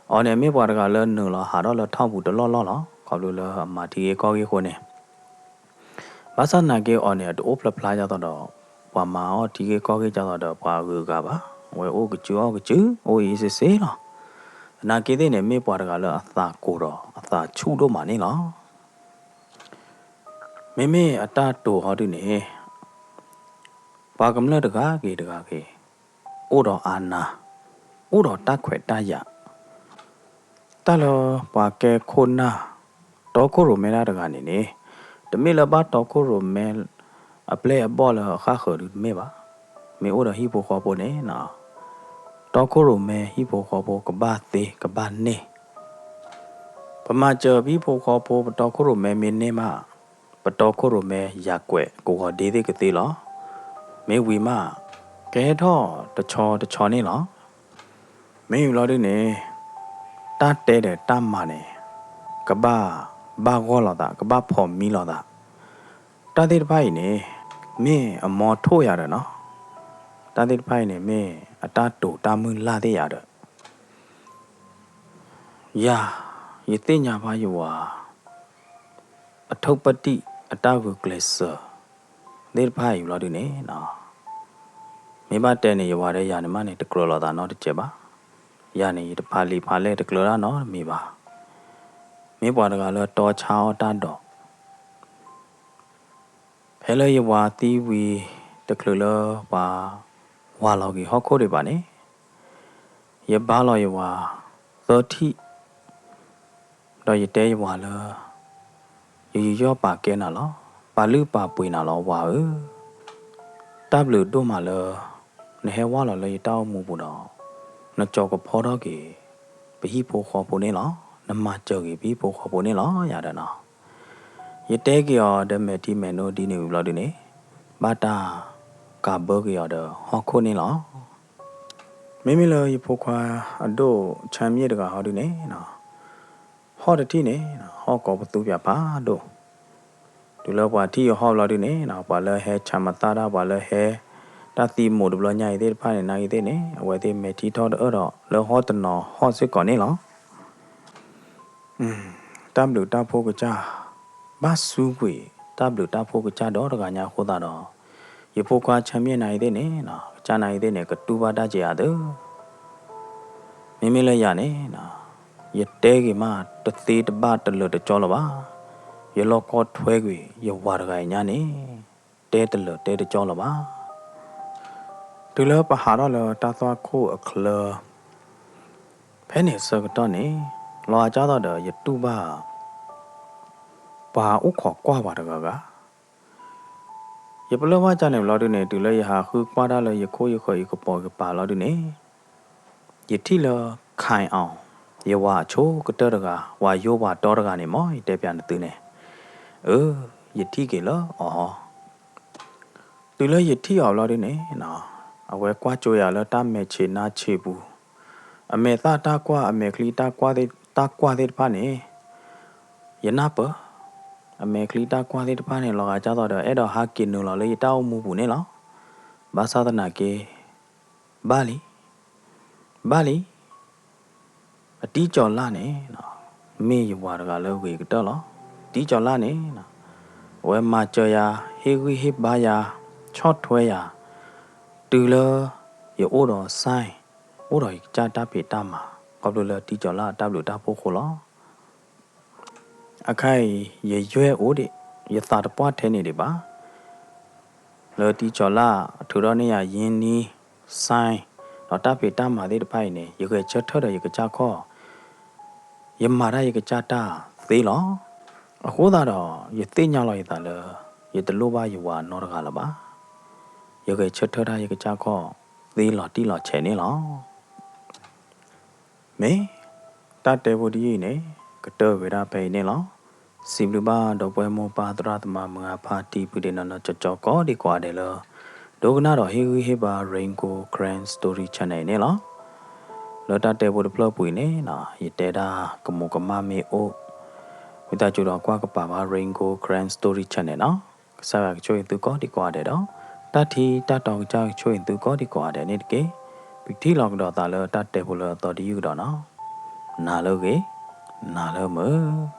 အီၤန့ၣ်မ့ၢ်ပှၤတဂၤလၢနုာ်လီၤဟးထီၣ်လၢထီၣ်ပူၤတလီၢ်လီၢ်လီၤ, ခီဖျိလၢအမၤထံဂ့ၢ်ကီၢ်ဂ့ၢ်အဃိန့ၣ် ဘၣ်ဆၣ်သနာ်က့အီၤန့ၣ် အတအိၣ်ဖျါဖျါဒ်သိးဒီး ပှၤမၤအီၣ်ထံဂ့ၢ်ကီၢ်ဂ့ၢ်ဒ်သိးဒီးပှၤအဂုၤအဂၤဘၣ်, အဝဲအိၣ်ကစုာ်အီၣ်ကစုာ် အိၣ်အံၤစ့စ့လီၤ. သနာ်က့သ့ၣ်န့ၣ် မ့ၢ်ပှၤတဂၤလၢအသးကိၤဒီးအသးဆူၣ်ဒိၣ်မးန့ၣ်လီၤ. မ့မ့ၢ်အတၢ်တိာ်ဟီဒုန့ၣ် ပှၤကမျၢၢ်တဂၤဂ့ၤတဂၤဂ့ၤ အိၣ်ဒီးအါနါ, အိၣ်ဒီးတၢ်ခွဲးတၢ်ယာ်, တၢ်လၢပှၤကဲခိၣ်နၢ် တီခိၣ်ရိၣ်မဲတၢ်တဂၤန့ၣ်န့ၣ်, တမ့ၢ်လၢဘၣ်တီခိၣ်ရိၣ်မဲ အပျဲၢ်အဘီၣ်လၢအဃၣ်ဃၢၤဒုတမ့ၢ်ဘၣ်. မ့ၢ်အိၣ်ဒီးဟံၣ်ဖိဃီဖိန့ၣ်, တီခိၣ်ရိၣ်မဲဟံၣ်ဖိဃီဖိကဘၣ်သ့ကဘၣ်န့ၢ် ပမၤစၢၤပဟံၣ်ဖိဃီဖိ ပတီခိၣ်ရိၣ်မဲမ့ၢ်န့ၢ်မး, ပတီခိၣ်ရိၣ်မဲယၤကွဲးကဝီၤဒ့သ့ၣ်ကသ့လီၤ. မ့ၢ်ဝံၤမး, ကဟဲထီၣ်တဆီတဆီန့ၣ်လီၤ. မ့ၢ်ဝံၤလီၤဒုန့ၣ်, တၢ်တဲဒီးတၢ်မၤန့ၣ် ကဘၣ်ဘၣ်ဂီၢ်လိာ်သး, ကဘၣ်ဖိးမံလိာ်သး. တၢ်သ့ၣ်တဖၣ်အံၤန့ၣ် မ့ၢ်အမီထိၣ်ယၤဒီးနီၤ, တၢ်သ့ၣ်တဖၣ်အံၤန့ၣ် မ့ၢ်အတၢ်တိာ်တၢ်မုၢ်လၢ်သ့ၣ်ယၤဒီး ယၤ, ယသ့ၣ်ညါဘၣ်ယဝၤ အထုပ္ပတ္တိ အတၢ်ဂုာ်ကျဲးစၢးသ့ၣ်တဖၣ်အံၤဘျီဒုန့ၣ်, မ့ၢ်ဘၣ်တဲန့ၣ် ယဝၤဒီးယၤန့ၣ်မးန့ၣ် တကြၢးလိာ်သးနီတစဲးဘၣ်. ယၤန့ၣ် ယတဖးလံာ်ဖးလဲၢ်တကြၢးတၢ်နီတမံၤဘၣ်. မ့ၢ်ပှၤတဂၤလၢတီဆါအီၣ်တၢ်ဒီး ဖဲလၢယဝၤသံဝံၤ တချုးလၢပှၤဝၤလီၤက့ၤဟီၣ်ခိၣ်ဒံးဘၣ်န့ၣ်, ယဘါလီၤယဝၤသၢထံၣ်, ဒီးယတဲယဝၤလၢ ယယီၢ်ပာ်ကဲနၤလီၤ. ပာ်လုၢ်ပာ်ပှ့ၤနၤလီၤ ဝၤဧၢ. တၢ်ဘျုးဒိၣ်မးလၢ နဟဲဝါလီၤလၢယတၢ်အိၣ်မူပူၤဒီး နကၠီၤကဖီထီၣ်က့ၤ ပဟံၣ်ဖိဃီဖိန့ၣ်လီၤ. နမၤစၢၤက့ၤပဟံၣ်ဖိဃီဖိန့ၣ်လီၤ ယၤဒီးနီၤ. ယတဲက့ၤအီၤဒီးမဲာ်ထံမဲာ်နိဒ်န့ၣ်ဝံၤဘျီဒုန့ၣ် ဘၣ်တၢ်ကးဘၢက့ၤအီၤဒီးဟီၣ်ခိၣ်န့ၣ်လီၤ. မ့မ့ၢ်လၢယဖိခွါအဒိၣ်ဆၣ်မ့ၣ်တဂၤဟီဒုန့ၣ် ဟီၣ်တထံၣ်န့ၣ် ဟီၣ်ကိးပသူပၠးဖးဒိၣ်. တုၤလၢပှၤထံၣ်အီၤဟီၣ်ဘျီဒုန့ၣ် ပှၤလၢဟဲဆၣ်မသၣ်တၢ် ပှၤလၢဟဲတၢ်သံမိးတဘျီညါအံၤသ့ၣ်တဖၣ်န့ၣ် နာ်က့ၤသ့ၣ်န့ၣ် အဝဲသ့ၣ်မဲာ်ထံထီၣ်တအၢၣ်ဒီးလၢဟီၣ်တနီၤဟီၣ်စ့ၢ်ကီးန့ၣ်လီၤ. တၢ်ဘျုးတၢ်ဖှိၣ်ကစၢ် ဘၣ်စူးကွံာ် တၢ်ဘျုးတၢ်ဖှိၣ်ကစၢ်ဒီတဂၤညါအဃိသတးဒီး ယဖိခွါဆၣ်မ့ၣ်နာ်က့ၤသ့ၣ်န့ၣ် ကစၢ်နာ်က့ၤသ့ၣ်န့ၣ် ကတူၢ်ဘၣ်တၢ်က့ၤအသၢ မ့မ့ၢ်လၢယၤန့ၣ် ယတဲက့ၤမးတသ့တဘၣ်တလၢာ်တကၠီလၢၤဘၣ်. ယလီၢ်ကီၢ်ထွဲကွံာ် ယဝၤတဂၤအံၤညါန့ၣ် တဲတလၢာ်တဲတကၠီလၢၤဘၣ်. တုၤလၢပဟးထီၣ်လၢတၢ်သွၣ်ခိၣ်အချၢ ဖဲန့ၣ်အဆၢကတီၢ်န့ၣ် လီၤဂာ်ကၢ်သိးဒီးယတူၢ်ဘၣ် ပှၤအိၣ်ခိးကွၢ်ပှၤတဂၤဂၤ ယပလၢၢ်ဘၣ်ကၢ်န့ၣ်ဘျီဒုန့ၣ် တုၤလၢယဟးဃုကွၢ်တၢ်လၢယခိၣ်ယဃၢၤယကပိာ်ယကပၤဘျီဒုန့ၣ် ယထံၣ်လၢ ခၢၣ်အီၤ ယဝၤအဆိကတၢၢ်တဂၤ ဝၤယိဝၤတီတဂၤန့ၣ် မ်ယတဲပၠးနသုန့ၣ် အၢ ယထံၣ်က့ၤလၢအီၤ တုၤလၢယထံၣ်အီၤဘျီဒုန့ၣ် အဝဲကွၢ်ကၠိယၤလၢတၢ်မဲာ်ဆံးနါဆံးပူၤ အမဲာ်သၣ်တၢ်ကွၢ် အမဲာ်ချံတၢ်ကွၢ်သ့ၣ်တဖၣ်န့ၣ် ယနၢ်ပၢၢ် အမဲာ်ချံတၢ်ကွၢ်သ့ၣ်တဖၣ်န့ၣ် လီၤဂာ်ကၢ်သိးဒီး အဲၣ်ဒိးဟးက့ၤနုာ်လီၤလၢယတၢ်အိၣ်မူပူၤန့ၣ်လီၤ. ဘၣ်ဆၣ်သနာ်က့ ဘၣ်လံ ဘၣ်လံ အတံကၠီၤလၣ်န့ၣ် မ့ၢ်ယဝၤတဂၤလၢဂ့ၤကတၢၢ်လီၤ. တံကၠီၤလၣ်န့ၣ် အဝဲမၤစၢၤယၤ ဟ့ၣ်ဂံၢ်ဟ့ၣ်ဘါယၤ ဆီၣ်ထွဲယၤ တုၤလၢယအိၣ်ဒီးစၢ် အိၣ်ဒီးယကစၢ်တၢ်ဖံးတၢ်မၤ ခီဖျိလၢတံကၠီၤလၣ်အတၢ်ဘျုးတၢ်ဖှိၣ်အဃိလီၤ. အခါအံၤ ယယွဲၢ်အိၣ်ဒံး ယသးတပှၢ်ထဲန့ၣ်ဒံးဘၣ် လၢတံကၠီၤလၣ် ထုးထီၣ်န့ၢ်ယၤ ရင်းနှီး စၢ် ဒီးတၢ်ဖံးတၢ်မၤသ့ၣ်တဖၣ်အံၤန့ၣ် ယဂဲၤဆၢထၢၣ်ဒီးယကစၢ်ခီၣ် ယမၤတၢ်ယကစၢ်တၢ်သ့လီၤ. အဃိသတးဒီး ယသ့ၣ်ညါလီၤယသးလၢ ယတလိၣ်ဘၣ်ယဝၤနီတဂၤလၢၤဘၣ်. ယဂဲၤဆၢထၢၣ်တၢ်ယကစၢ်ခီၣ် သ့လီၤတံၢ်လီၤဆဲးန့ၣ်လီၤ. မ့ၢ် တၢ်တဲဖိတယုၢ်အံၤန့ၣ် ကတၢၢ်ကွံာ်ဒၣ်ဖဲအံၤန့ၣ်လီၤ. စံးဘျုးဘၣ်ဒီပုၢ်ဝဲၢ်မိၢ်ပၢ်သရၣ်သမါမုၢ်အဖါတံၢ် ဖုဒ့ၣ်နီၢ်နီၢ်ကၠီကၠီကိးဒံကိးဂၤဒဲးလၢ ဒိကနၣ်ဒီးဟ့ၣ်ဂံၢ်ဟ့ၣ်ဘါ Rain Gold Karen Story Channel အံၤန့ၣ်လီၤ. လၢတၢ်တဲဖိတဖျၢၣ်ပူၤအံၤန့ၣ် ယတဲဒၣ်ကမူးကမၣ်မ့ၢ်အိၣ် ဝံသးစူၤဒီးကွၢ်ကပၤဘၣ် Rain Gold Karen Story Channel နီၤ. ကစၢ်ယွၤကဆိၣ်ဂ့ၤသုကိးဒံကိးဂၤဒဲးဒီး တၢ်ထံတၢ်တီကစၢ်ကဆိၣ်ဂ့ၤသုကိးဒံကိးဂၤဒဲးန့ၣ်တက့ၢ်. ပထံၣ်လိာ်ကဒီးသးလၢတၢ်တဲဖိလၢအသီတယုၢ်ကဒီးနီၤ. နၤလၢဂ့ၤ, နၤလၢမုာ်.